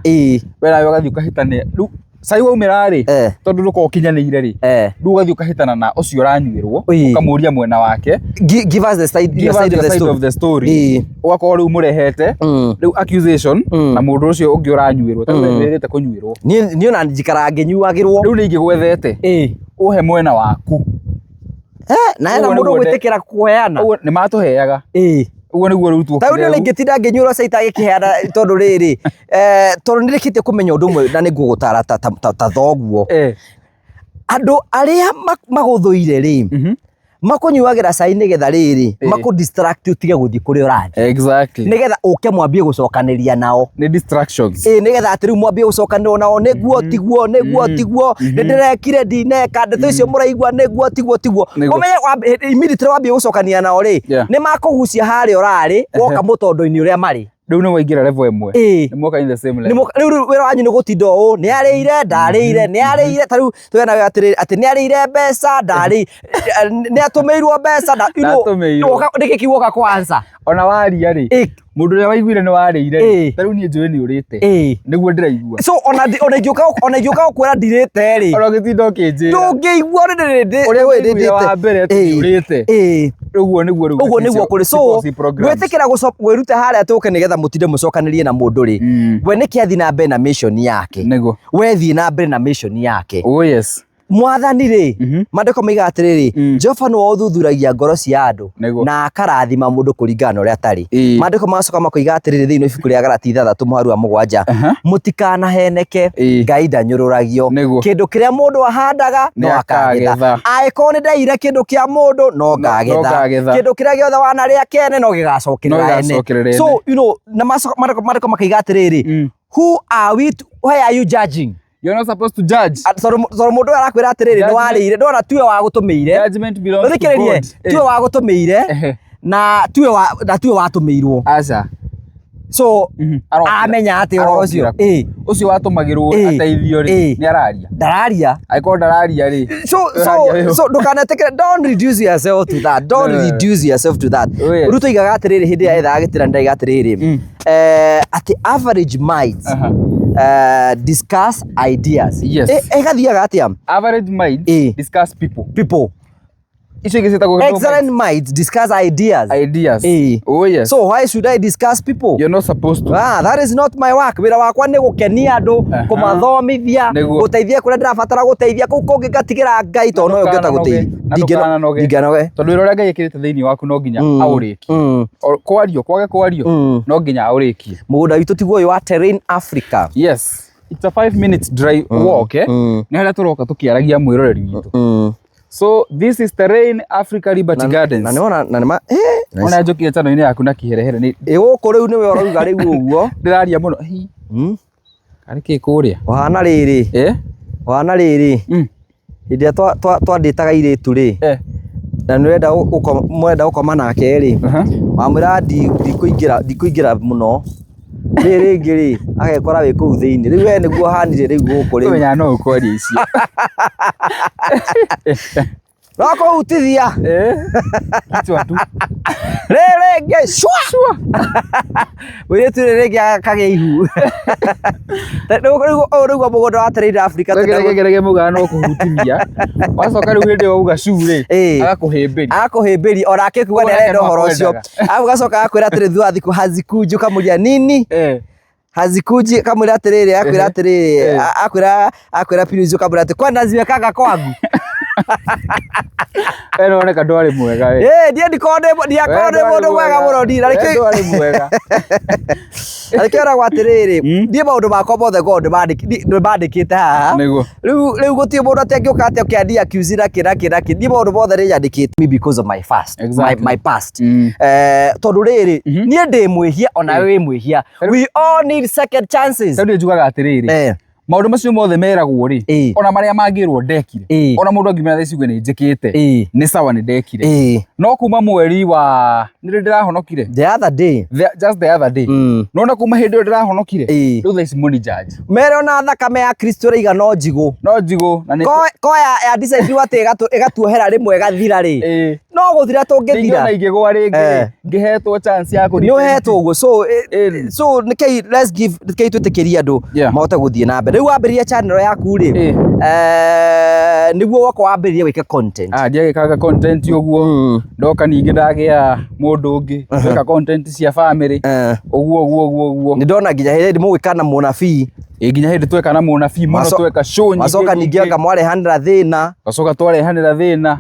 We nawe ũgathiĩ ũkahĩtania. Rĩu cai waumĩra rĩ, tondũ ndũkoragwo ũkinyanĩire rĩ, rĩu ũgathiĩ ũkahĩtana na ũcio ũranyuĩrwo, ũkamũria mwena wake. Give us the side, Give us side the side of the story. Ũgakorwo rĩu mũrehete rĩu accusation na mũndũ ũcio ũngĩ ũranyuĩrwo, tondũ we wĩrĩte kũnyuĩrwo. Niĩ ona njikaraga ngĩnyuagĩrwo. Rĩu nĩ ingĩgwethete. Ũhe mwena waku. Na hena Ũguo mũndũ nĩguo gwĩtĩkĩra kũheana. Ũguo nĩ matũheaga. Ũguo nĩguo rĩu tuokire. Ta rĩu niĩ ingĩtinda ngĩnyuĩrwo cai itagĩkĩheana tondũ rĩrĩ, tondũ nĩndĩkĩtie kũmenya ũndũ ũmwe na nĩngũgũtara ta thoguo. Andũ arĩa magũthũire rĩ, makũnyuagĩra cai nĩgetha rĩrĩ, makũ distract ũtige gũthiĩ kũrĩa ũrathiĩ. Nĩgetha ũke mwambie gũcokanĩria nao. Nĩ distractions. Nĩgetha atĩ rĩu mwambie gũcokanĩrwo nao, nĩguo tiguo, nĩguo tiguo, nĩndĩrekire ndineka, ndeto icio mũraigua nĩguo tiguo tiguo. Ũmenye immediately wambie gũcokania nao rĩ, nĩ makũgucia harĩa ũrarĩ, woka mũtondo-inĩ ũrĩa marĩ. Rĩu nĩ waingĩra level ĩmwe. Nĩ mwoka in the same level. Rĩu wĩra wanyu nĩ gũtinda ũũ, nĩ arĩire, ndarĩire, nĩ arĩire, ta rĩu twĩna wĩra atĩrĩrĩ, atĩ nĩ arĩire mbeca, ndarĩire, nĩ atũmĩirwo mbeca, Ndatũmĩirwo. nĩkĩ kĩu woka kũ answer? Ona waria rĩ, mũndũ ũrĩa waiguire nĩ warĩire rĩ, ta rĩu niĩ njũĩ nĩ ũrĩte. Nĩguo ndĩraigua. So, ona ingĩũka gũkwĩra ndirĩte rĩ, Ona ũgĩtinda ũkĩnjĩra. Ndũngĩigua ũrĩa Ũrĩa waiguire wa mbere atĩ nĩ ũrĩte. Ũguo nĩguo rĩu Ũguo nĩguo kũrĩ. So, icio programs. gwĩtĩkĩra gwĩruta harĩa tũke nĩgetha mũtinde mũcokanĩrie na mũndũ rĩ, we nĩkĩ athiĩ na mbere na mission yake? We thiĩ na mbere na mission yake. Oh, yes. Mwathani rĩ, maandĩko moigaga atĩrĩrĩ, Jehova nĩwe ũthuthuragia ngoro cia andũ na akarathima mũndũ kũringana na ũrĩa atarĩ. Maandĩko magacoka makoiga atĩrĩrĩ thĩinĩ wa ibuku rĩa Galati 6 mũhari wa 7, mũtikanaheneke, Ngai ndanyũrũragio. Kĩndũ kĩrĩa mũndũ ahandaga no Nĩ akagetha. akagetha. Angĩkorwo nĩ ndaiyire kĩndũ kĩa mũndũ no ngagetha. No ngagetha. Kĩndũ kĩrĩa gĩothe wanarĩa kene no gĩgacokerera No ene. gĩgacokerera ene. So, you know, na maandĩko makoiga atĩrĩrĩ, who are we to, why are you judging? You're not supposed to judge. Tondũ mũndũ ũyũ arakwĩra atĩrĩrĩ, nĩ warĩire, ndona tiwe wagũtũmĩire. Judgment belongs to Ũthikĩrĩrie, God. tiwe wagũtũmĩire, na tiwe watũmĩirwo. Aca. So Arokĩra. amenya atĩ ũhoro ũcio Arokĩra kũ? Ũcio watũmagĩrwo ateithio rĩ, nĩ araria? Ndararia. Angĩkorwo ndararia rĩ, So so Ũraria wĩho. So ndũkanetĩkĩre, don't reduce yourself to that, don't reduce yourself to that. Oh, yes. Ruto igaga atĩrĩrĩ, hĩndĩ ĩrĩa ethaga gĩtĩra ndaiga atĩrĩrĩ, atĩ average minds discuss ideas. Ĩgathiaga atĩa? Average minds discuss people. People. Icio ingĩ ciĩtagwo Excellent minds discuss ideas. Ideas. Oh yes. So why should I discuss people? You're not supposed to. Ah, that is not my work. Wĩra wakwa nĩ gũkenia andũ, kũmathomithia, gũteithia kũrĩa ndĩrabatara gũteithia, kũu kũngĩ ngatigĩra Ngai tondũ nowe ũngĩhota gũteithia. Na ndũkananoge. Ndingĩnoge. Tondũ wĩra ũrĩa Ngai ekĩrĩte thĩinĩ waku no nginya aũrĩkie. Kwario, kwage kwario, no nginya aũrĩkie. Mũgũnda witũ tiguo ũyũ wa Terrain Africa. Yes. It's a 5 minutes drive walk, eh? Nĩ harĩa tũroka tũkĩaragia mwĩroreri witũ. So this is Terrain Africa Liberty Gardens. Na nĩwona na nĩma Ona njũkire channel-inĩ yaku na kĩherehere nĩ Ĩ gũkũ rĩu nĩwe ũrauga rĩu ũguo. Ndĩraria mũno. Hi. Karĩ kĩ kũrĩa? Ũhana rĩrĩ. Ũhana rĩrĩ. Hĩndĩ ĩrĩa twandĩtaga airĩtu rĩ. Na nĩũrenda mũrenda gũkoma nake rĩ. Wamwĩra ndikũingĩra mũno. Rĩrĩ rĩngĩ rĩ, agekora wĩ kũu thĩinĩ. Rĩu we nĩguo ũhanire rĩu gũkũ rĩu. Ũmenyaga no ũkwaria icio. No kũhutithia. Kichwa tu. Rĩrĩ rĩngĩ, shwa! Mũirĩtu rĩrĩ rĩngĩ akagĩa ihu. Rĩu ũyũ nĩguo mũgũnda wa Terrain Africa. Reke reke mugaga no kũhutithia. Wacoka rĩu hĩndĩ ĩyo wauga cu rĩ, agakũhĩmbĩria. Agakũhĩmbĩria, onake kuga Ũguo nake nĩarenda no ũhoro ũcio. akwendaga. Arabu gacoka agakwĩra atĩrĩ thutha wa thikũ hazikuji, ũkamũria nini? Hazikuji, kamwĩra atĩrĩrĩ, akwĩra atĩrĩrĩ, akwĩra, akwĩra please, ũkamwĩra atĩ kwani naziwekaga kwangu? We nĩwoneka ndwarĩ mwega we. Niĩ ndikoragwo ndĩ ndiakoragwo ndĩ mũndũ mwega mũno niĩ, na We nĩkĩo ndwarĩ mwega. Na nĩkĩo eragwo atĩrĩrĩ, niĩ maũndũ makwa mothe ngoragwo ndĩmandĩkĩte haha. Nĩguo. Rĩu gũtirĩ mũndũ atĩ angĩũka atĩ oke ani accuse na kĩ na kĩ na kĩ. Niĩ maũndũ mothe nĩnyandĩkĩte. Me because of my past. My past. Tondũ rĩrĩ, niĩ ndĩ mwĩhia ona we wĩ mwĩhia. We all need second chances. Tondũ njugaga atĩrĩrĩ, maũndũ macio mothe meragwo rĩ, ona marĩa mangĩrwo ndekire, ona mũndũ angiumĩra thaa ici uge nĩ njĩkĩte, nĩ sawa nĩ ndekire. No kuma mweri wa nĩ rĩ ndĩrahonokire? The other day. Just the other day. Nona kuma hĩndĩ ĩyo ndĩrahonokire, rĩu thaa ici mũni judge. Mere ona thakame ya Kristo ĩraiga no njigũ. No njigũ, na nĩ Ko ya decide atĩ ĩgatuohera rĩmwe ĩgathira rĩ. No gũthira tũngĩthira. Ningĩ ona ingĩgwa rĩngĩ rĩ, ngĩhetwo chance ya kũ Nĩ ũhetwo ũguo. So, so nĩkĩi, let's give, nĩkĩi twĩtĩkĩrie andũ mahote gũthiĩ na mbere. Rĩu wambĩrĩria channel yaku rĩ, nĩguo woka wambĩrĩrie gwĩka content. Ndiagĩkaga content ũguo. Ndoka ningĩ ndagĩa mũndũ ũngĩ, gwĩka content cia family. Ũguo, ũguo, ũguo, ũguo. Nĩ ndona nginya hĩndĩ mũgwĩka na mũnabii. Nginya hĩndĩ tweka na mũnabii mũno, tweka show nyingĩ Macoka ningĩ nyingĩ. anga mwarehanĩra thĩna. Gacoka twarehanĩra thĩna.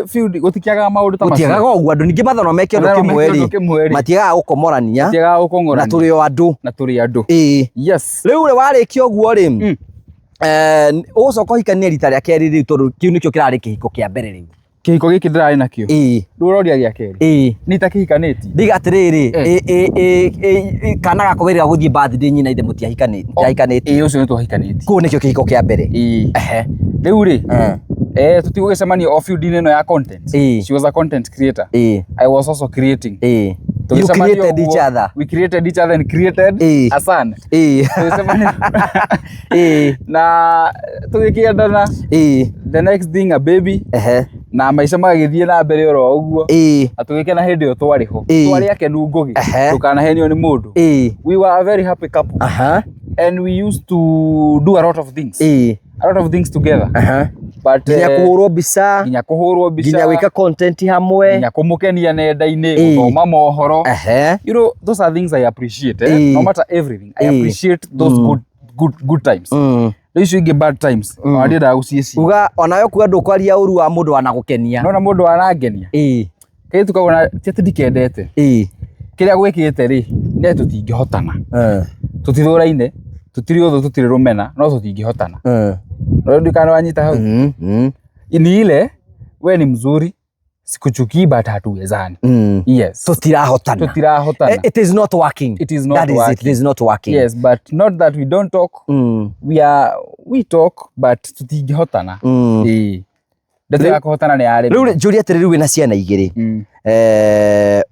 Few gũtikiagaga maũndũ ta macio. Gũtiagaga ũguo, andũ ningĩ mathono meke ũndũ Mathono kĩmwe meke rĩ. ũndũ kĩmwe rĩ. Matiagaga gũkomorania. Matiagaga gũkong'orania. Na tũrĩ o andũ. Na tũrĩ andũ. Yes. Rĩu rĩ, warĩkia ũguo rĩ, ũgũcoka ũhikanie rita rĩa kerĩ rĩu, tondũ kĩu nĩkĩo kĩrarĩ kĩhiko kĩa mbere rĩu. Kĩhiko gĩkĩ ndĩrarĩ nakĩo. Rĩu ũroria gĩa kerĩ. Nĩ itakĩhikanĩtie. Ndiga atĩrĩrĩ, kana gako wĩrĩga gũthiĩ birthday nyina ithe mũtiahikanĩtie. Ũcio nĩ twahikanĩtie. Kũu nĩkĩo kĩhiko kĩa mbere. Rĩu rĩ, tũtigũgĩcemania o field-inĩ ĩno ya content. She was a content creator. I was also creating. You Tũgĩcemania created each ũguo, other. We created each other and created a son. Tũgĩcemania. Na tũgĩkĩendana. The next thing a baby. Na maica magagĩthiĩ na mbere oro ũguo. Na tũgĩkena hĩndĩ ĩyo twarĩ ho. Twarĩ akenu Ngũgĩ. Ndũkanahenio nĩ mũndũ. We were a very happy couple. And we used to do a lot of things. A lot of things together. But, Nginya kũhũrwo mbica. Nginya kũhũrwo mbica. Nginya gwĩka content hamwe. Nginya kũmũkenia nenda-inĩ, gũthoma mohoro. You know, those are things I appreciate. No matter everything, I appreciate those good times. Rĩu icio ingĩ bad times, ona ndiendaga gũciĩciria. Uga, onawe kuga ndũkwaria ũru wa mũndũ wanagũkenia. Nona mũndũ wanangenia. Kĩrĩa tukauga ti atĩ ndikendete. Kĩrĩa gwĩkĩte rĩ, nĩ atĩ tũtingĩhotana. Tũtithũraine, tũtirĩ ũthũ, tũtirĩ rũmena, no tũtingĩhotana. No ndikana kana wanyita hau. Ni ile, we ni mzuri, sikuchukii but hatuwezani. Yes. Tũtirahotana. Tũtirahotana. It is not working. It is not That is it. It working. is not working. Yes, but not that we don't talk. We talk but tũtingĩhotana. Ndeto ya kũhotana nĩ yarĩ. Rĩu njũria atĩrĩ, rĩu wĩna ciana igĩrĩ,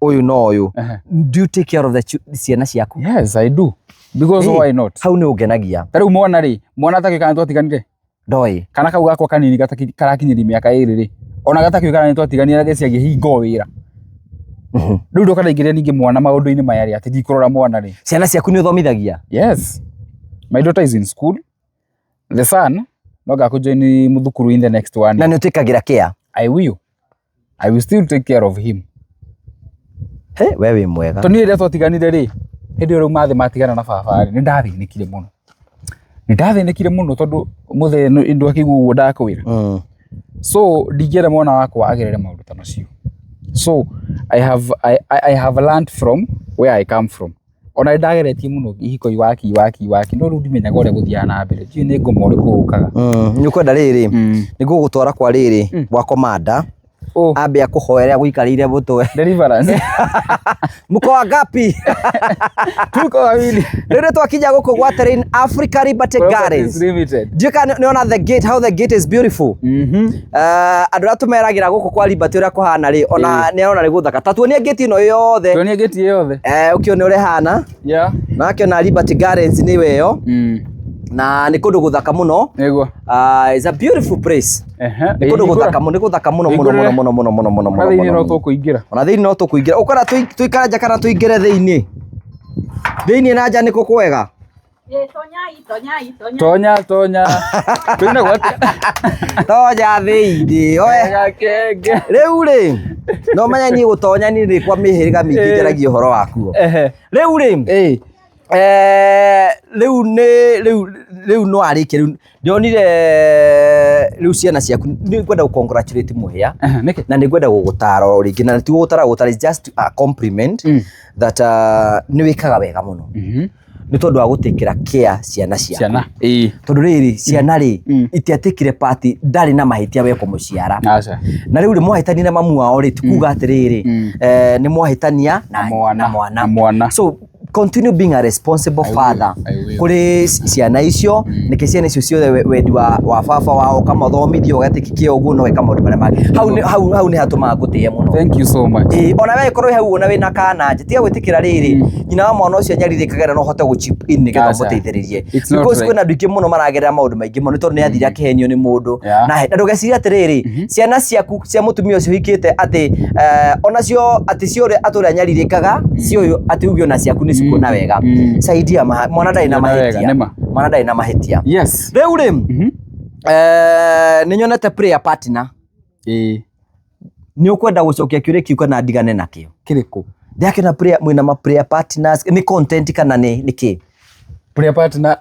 ũyũ na ũyũ, do you take care of the ciana ciaku? Yes, I do. Because why not? Hau nĩ ũngenagia. Ta rĩu mwana rĩ, mwana atakĩũĩ kana twatiganire? Ndoĩ. Kana kau gakwa kanini karakinyĩria mĩaka 2 rĩ, ona gatakĩũĩ kana nĩ twatiganire, geciagia hingo wĩra. Rĩu ndũkanaingĩrie ningĩ mwana maũndũ-inĩ maya rĩ, atĩ ndikũrora mwana rĩ. Ciana ciaku nĩ ũthomithagia? Yes. My daughter is in school. The son no ngakũjoin mũthukuru in the next one. Na nĩ ũtĩkagĩra care? I will. I will still take care of him. He, we wĩ mwega. Tondũ niĩ rĩrĩa twatiganire rĩ, hĩndĩ ĩyo rĩu mathĩ matigana na baba rĩ, nĩ ndathĩnĩkire mũno. Nĩ ndathĩnĩkire mũno tondũ mũthee ndwakĩigua ũguo ndakwĩra. So ndingĩenda mwana wakwa agerere maũndũ ta macio. So I have learned from where I come from. Ona nĩ ndageretie mũno ihiko iwaki iwaki iwaki, no rĩu ndimenyaga ũrĩa gũthiaga na mbere. Ndiũĩ nĩ ngoma ũrĩkũ ũkaga. Nĩ ũkwenda rĩrĩ, nĩ ngũgũtwara kwa rĩrĩ, gwa komanda. Oh. Ambe akũhoere agũikarĩire mũtwe. Deliverance. Mko wangapi? Tuko wawili. Rĩu nĩ twakinya gũkũ gwa Terrain Africa Liberty Properties Gardens. Limited. Ndiũĩ kana nĩ ona the gate, how the gate is beautiful. Andũ arĩa tũmeragĩra gũkũ kwa Liberty ũrĩa kũhana rĩ, ona nĩ arona nĩ gũthaka. Ta tuonie gate ĩno yothe. Tuonie gate yothe. Ũkĩone ũrĩa ĩhana. Na akĩona Liberty Gardens nĩyo ĩyo. Na nĩ kũndũ gũthaka mũno. Nĩguo. It's a beautiful place. Nĩ kũndũ gũthaka mũno, nĩ gũthaka mũno mũno mũno mũno mũno mũno mũno Ona thĩinĩ no mũno. tũkũingĩra. Ona thĩinĩ no tũkũingĩra. Ũkora tũikare nja kana tũingĩre thĩinĩ? Thĩinĩ na nja nĩkũ kwega? Tonyai, tonyai, tonya. Tonya, tonya. Tũinagwo atĩa? Tonya thĩinĩ. Oe. Gakenge. Rĩu rĩ, no menya niĩ gũtonya niĩ nĩ kwa mĩhĩrĩga mĩingĩ njaragia ũhoro wakuo. Rĩu rĩ, rĩu nĩ rĩu rĩu no arĩkie rĩu ndĩronire rĩu ciana ciaku nĩ ngwenda gũ congratulate Mũhĩa. Nĩkĩ? Na nĩ ngwenda gũgũtara o rĩngĩ, na ti gũgũtara gũgũtara, it's just a compliment that nĩ wĩkaga wega mũno. Nĩ tondũ wa gũtĩkĩra care ciana ciaku. Ciana. Tondũ rĩrĩ, ciana rĩ, itiatĩkire part, ndarĩ na mahĩtia we kũmũciara. Aca. Na rĩu rĩ, mwahĩtania na mamu wao rĩ, ti kuga atĩrĩrĩ, nĩ mwahĩtania Na mwana. na mwana. Na mwana. So continue being a responsible I will, father I will. kũrĩ ciana icio, nĩkĩ ciana icio ciothe wendi wa baba wao ũkamathomithia, ũgatĩki kĩo ũguo na ũgeka maũndũ marĩa mangĩ. Hau hau nĩ hatũmaga ngũtĩe mũno. Thank you so much. Ĩĩ, ona we korwo wĩ hau ona wĩna kana nje, tiga gwĩtĩkĩra rĩrĩ, nyina wa mwana ũcio anyarirĩkage na no ũhote gũ chip in nĩgetha Aca. ũmũteithĩrĩrie. It's not Because right. kwĩna andũ aingĩ mũno maragerera maũndũ maingĩ mũno nĩ tondũ nĩ athire akĩhenio nĩ mũndũ. Na ndũgecirie atĩrĩrĩ, ciana ciaku cia mũtumia ũcio ũhikĩte atĩ onacio atĩ cio ũrĩa atũrĩa anyarirĩkaga, cio ũyũ atĩ uge ona ciaku nĩ cikuona wega. Saidia mwana ndarĩ na Cikuona wega, mahĩtia. nĩma. Mwana ndarĩ na mahĩtia. Yes. Rĩu rĩ, nĩ nyonete prayer partner. Nĩ ũkwenda gũcokia kĩũria kĩu kana ndigane nakĩo? Kĩrĩkũ? Ndĩrakĩona prayer, mwĩna ma prayer partners, nĩ content kana nĩ kĩ? Prayer partner,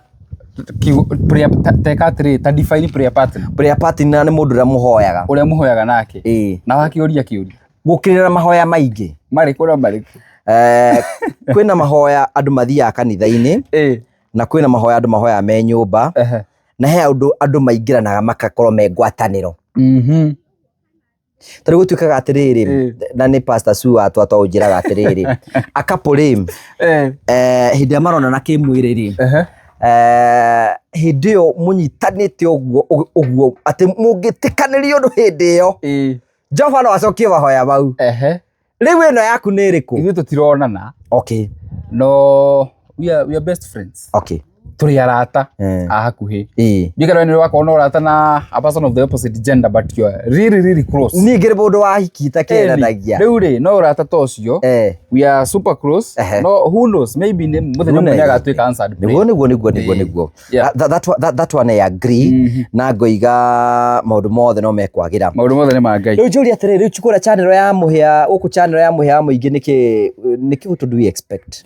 kiugo, prayer, teka atĩrĩ, ta define prayer partner. Prayer partner nĩ mũndũ ũrĩa mũhoyaga. Ũrĩa mũhoyaga nake. Na wakĩũria kĩũria. Gũkĩrĩra mahoya maingĩ. Marĩkũ na marĩkũ? Kwĩna mahoya andũ mathiaga kanitha-inĩ. Na kwĩna mahoya andũ mahoyaga me nyũmba. Na he andũ andũ maingĩranaga makakorwo me ngwatanĩro. Tarĩu gũtuĩkaga atĩrĩrĩ, na nĩ Pastor Sue watwa twaũnjĩraga atĩrĩrĩ, a couple rĩ, hĩndĩ ĩrĩa maronana kĩmwĩrĩ rĩ, hĩndĩ ĩyo mũnyitanĩte ũguo ũguo atĩ mũngĩtĩkanĩria ũndũ hĩndĩ ĩyo, Jehova no acokie mahoya mau. Rĩu ĩno yaku nĩ ĩrĩkũ? Ithuĩ tũtironana. No we are best friends. Tũrĩ arata a hakuhĩ. Ndiũĩ kana we nĩ wakorwo na ũrata na a person of the opposite gender, but you are really, really close. Niĩ ngĩrĩ mũndũ wa hiki itakĩendanagia. Rĩu rĩ, no ũrata ta ũcio. We are super close. No who knows, maybe nĩ mũthenya ũmwe nĩ agatuĩka answered prayer. Nĩguo, nĩguo, nĩguo, nĩguo, nĩguo. That one I agree. Na ngoiga maũndũ mothe no mekwagĩra. Maũndũ mothe nĩ ma Ngai. Rĩu njũria atĩrĩrĩ, rĩu kũrĩa channel ya Mũhĩa, gũkũ channel ya Mũhĩa wa Mũingĩ nĩkĩ what do we expect?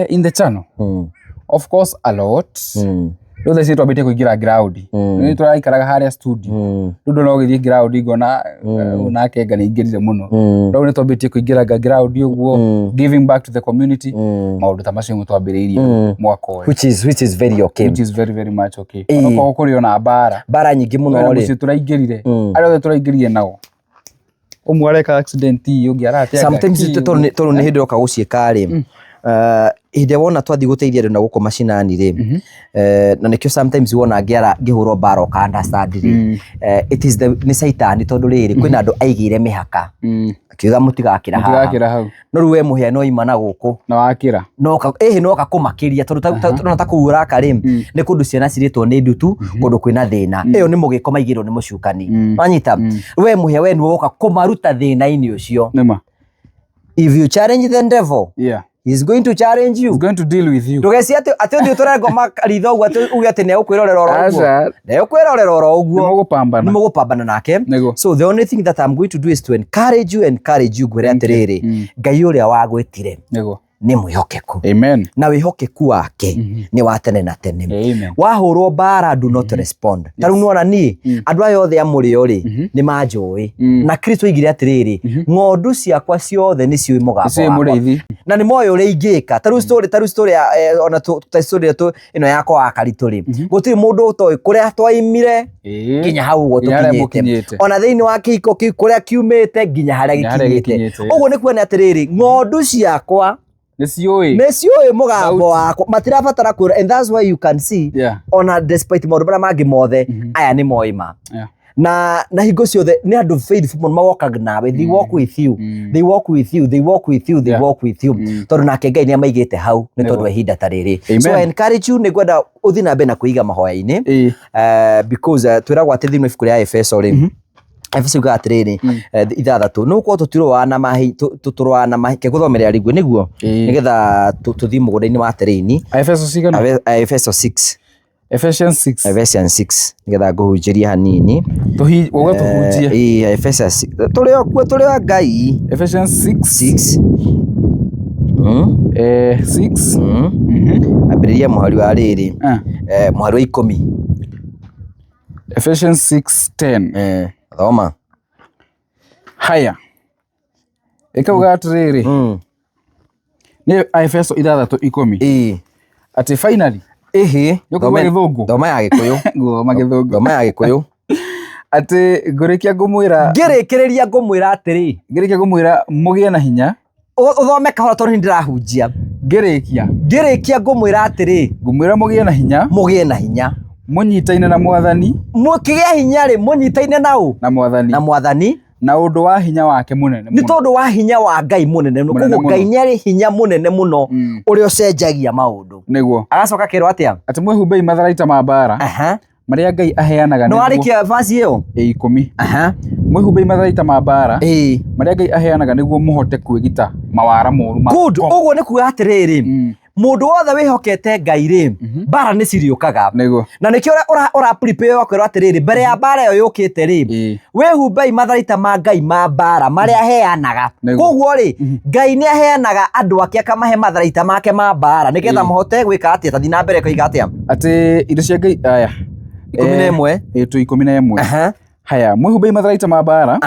In the channel? Of course a lot. Rĩu thaa ici twambĩtie kũingĩra ground. Nĩ tũraikaraga harĩa studio. Rĩu ndona ũgĩthiĩ ground ngona, nake nga nĩ aingĩrire mũno. Rĩu nĩ twambĩtie kũingĩra ground ũguo, giving back to the community. Maũndũ ta macio nĩmo twambĩrĩirie mwaka ũyũ. Which is very okay. Which is very, very much okay. Onokorwo kũrĩ ona mbara. Mbara nyingĩ mũno Kwĩna rĩ. mũciĩ tũraingĩrire. Arĩa othe tũraingĩrire nao. Ũmwe areka accident, ũngĩ arateanga Sometimes kĩ. tondũ nĩ hĩndĩ ũroka gũciĩka rĩ. Hĩndĩ ĩrĩa wona twathiĩ gũteithia andũ na gũkũ macinani rĩ, na nĩkĩo sometimes wona ngĩara ngĩhũrwo mbara ũka understand rĩ, it is the nĩ caitani, tondũ rĩrĩ kwĩna andũ aigĩire mĩhaka akiuga mũtigakĩra haha. Mũtigakĩra hau. No rĩu we mũhĩa no ima na gũkũ. Na wakĩra. No ĩhĩ no kakũmakĩria, tondũ ta kũu ũraka rĩ, nĩ kũndũ ciana cirĩtwo nĩ ndutu, kũndũ kwĩna thĩna. Ĩyo nĩ mũgĩko maigĩrwo nĩ mũcukani. Wanyita? We mũhĩa, we nĩwe woka kũmaruta thĩna-inĩ ũcio. Nĩma. If you challenge the devil, he is going to challenge you. He's going to deal with you. Ndũgeci atĩ ũthiĩ ũtũre ngoma ritho ũguo, atĩ uge atĩ nĩegũkwĩrorera oro ũguo. Aca. Nĩegũkwĩrorera oro ũguo. Nĩmũgũpambana. Nĩmũgũpambana nake. Nĩguo. So the only thing that I'm going to do is to encourage you ngwĩre atĩrĩrĩ, Ngai ũrĩa wagwĩtire Nĩguo. nĩ mwĩhokeku. Amen. Na wĩhokeku wake nĩ wa tene na tene. Amen. Wahũrwo mbara, do not respond. Ta rĩu nĩwona niĩ, andũ aya othe a mũrĩo rĩ, nĩ manjũĩ, na Kristo oigire atĩrĩrĩ, ng'ondu ciakwa ciothe nĩ ciũĩ mũgambo Nĩciũĩ wakwa. mũrĩithi. Na nĩ moĩ ũrĩa ingĩka. Ta rĩu story, ta rĩu story ya, ona ta story ĩno yakwa wa Karitũ rĩ, gũtirĩ mũndũ ũtoĩ kũrĩa twaimire nginya hau ũguo Nginya harĩa tũkinyĩte, mũkinyĩte. ona thĩinĩ wa kĩhiko kĩu kũrĩa kiumĩte nginya harĩa Nginya harĩa gĩkinyĩte. gĩkinyĩte. Ũguo nĩ kuona atĩrĩrĩ, ng'ondu ciakwa Nĩciũĩ. nĩciũĩ mũgambo Sauti. wakwa, matirabatara kwĩra, and that's why you can see ona despite maũndũ marĩa mangĩ mothe, aya nĩ moĩ ma na hingo ciothe nĩ andũ faithful mũno, mawokaga nawe, they walk with you, they walk with you, they walk with you, they walk with you, tondũ nake Ngai nĩ amaigĩte hau nĩ tondũ wa ihinda ta rĩrĩ. So Amen. I encourage you, nĩ ngwenda ũthiĩ na mbere na kwĩiga mahoya-inĩ, because twĩragwo atĩ thĩinĩ wa ibuku rĩa Efeso rĩ, Efeso yugaga atĩrĩrĩ, 6, nĩ gũkorwo tũtirũaga na mahi tũrũaga na mahi. Ngũthomere rĩngĩ nĩguo nĩgetha tũthiĩ mũgũnda-inĩ wa terĩini. Efeso cigana? Efeso 6. Ephesians 6. Ephesians 6, nĩgetha ngũhunjĩrie hanini. Uga tũhunjie. Ĩĩ, Ephesians 6. Tũrĩ o kuo, tũrĩ a Ngai. Ephesians 6. 6. 6. Ambĩrĩria mũhari wa rĩrĩ, mũhari wa 10. Ephesians 6:10. Thoma. Haya. Ĩkauga atĩrĩrĩ, nĩ Efeso 6:10. Atĩ finally. Ĩhĩ. Nĩũkũigua gĩthũngũ? Thoma ya Gĩkũyũ. Ngũthoma gĩthũngũ. Thoma ya Gĩkũyũ. Atĩ ngũrĩkia ngũmwĩra. Ngĩrĩkĩrĩria ngũmwĩra atĩrĩ. Ngĩrĩkia ngũmwĩra mũgĩe na hinya. Ũthome kahora tondũ nĩ ndĩrahunjia. Ngĩrĩkia. Ngĩrĩkia ngũmwĩra atĩrĩ. Ngũmwĩra mũgĩe na hinya. Mũgĩe na hinya. Mũnyitaine na Mwathani. Mũkĩgĩa hinya rĩ, mũnyitaine na ũ? Na Mwathani. Na Mwathani. Na ũndũ wa hinya wake mũnene Nĩ tondũ wa hinya wa Ngai mũnene mũno. Mũnene Koguo Ngai mũno. nĩ arĩ hinya mũnene mũno ũrĩa ũcenjagia maũndũ. Nĩguo. Agacoka akerwo atĩa? Atĩ mwĩhumbei matharaita ma mbara marĩa Ngai aheanaga No nĩguo. warĩkia verse ĩyo? Ĩ 10. Mwĩhumbei matharaita ma mbara marĩa Ngai aheanaga nĩguo mũhote kwĩgita mawara moru ma Good. ngoma. Ũguo nĩ kuga atĩrĩrĩ, mũndũ wothe wĩhokete Ngai rĩ, mbara nĩ cirĩũkaga. Nĩguo. Na nĩkĩo ũra prepare wakwĩrwo atĩrĩrĩ, mbere ya mbara ĩyo yũkĩte rĩ, wĩhumbei matharaita ma Ngai ma mbara marĩa aheanaga. Nĩguo. Koguo rĩ, Ngai nĩ aheanaga andũ ake akamahe matharaita make ma mbara nĩgetha mahote gwĩka atĩa? Ta thiĩ na mbere koiga atĩa? Atĩ indo cia Ngai aya. 11. Tũ 11. Haya, mwĩhumbei matharaita ma mbara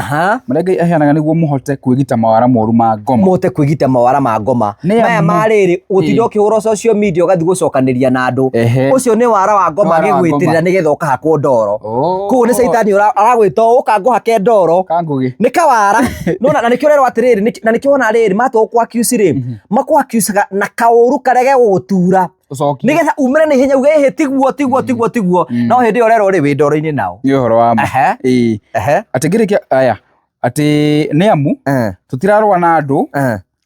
marĩa Ngai aheanaga nĩguo mũhote kwĩgita mawara moru ma ngoma. Mũhote kwĩgita mawara ma ngoma. Nĩ Maya amu. ma rĩrĩ, gũtinda ũkĩhũra social media ũgathiĩ gũcokanĩria na andũ. Ũcio nĩ wara wa ngoma Wara wa ngoma. agĩgwĩtĩrĩra nĩgetha ũkahakwo ndoro. Koguo nĩ caitani aragwĩta ũũ, ũka ngũhake ndoro. Kangũgĩ. Nĩ kawara. Nĩwona, na nĩkĩo ũrerwo atĩrĩrĩ, na nĩkĩo wona rĩrĩ, matua gũkũ accuse rĩ, makũ accuse-aga na kaũru karĩa gegũgũtura. Ũcokie. Nĩgetha umĩre na ihenya uge ĩhĩ tiguo tiguo tiguo tiguo. No hĩndĩ ĩyo ũrerwo rĩ, wĩ ndoro-inĩ nao. Nĩ ũhoro wa ma. Atĩ ngĩrĩkia aya, atĩ nĩ amu tũtirarũa na andũ,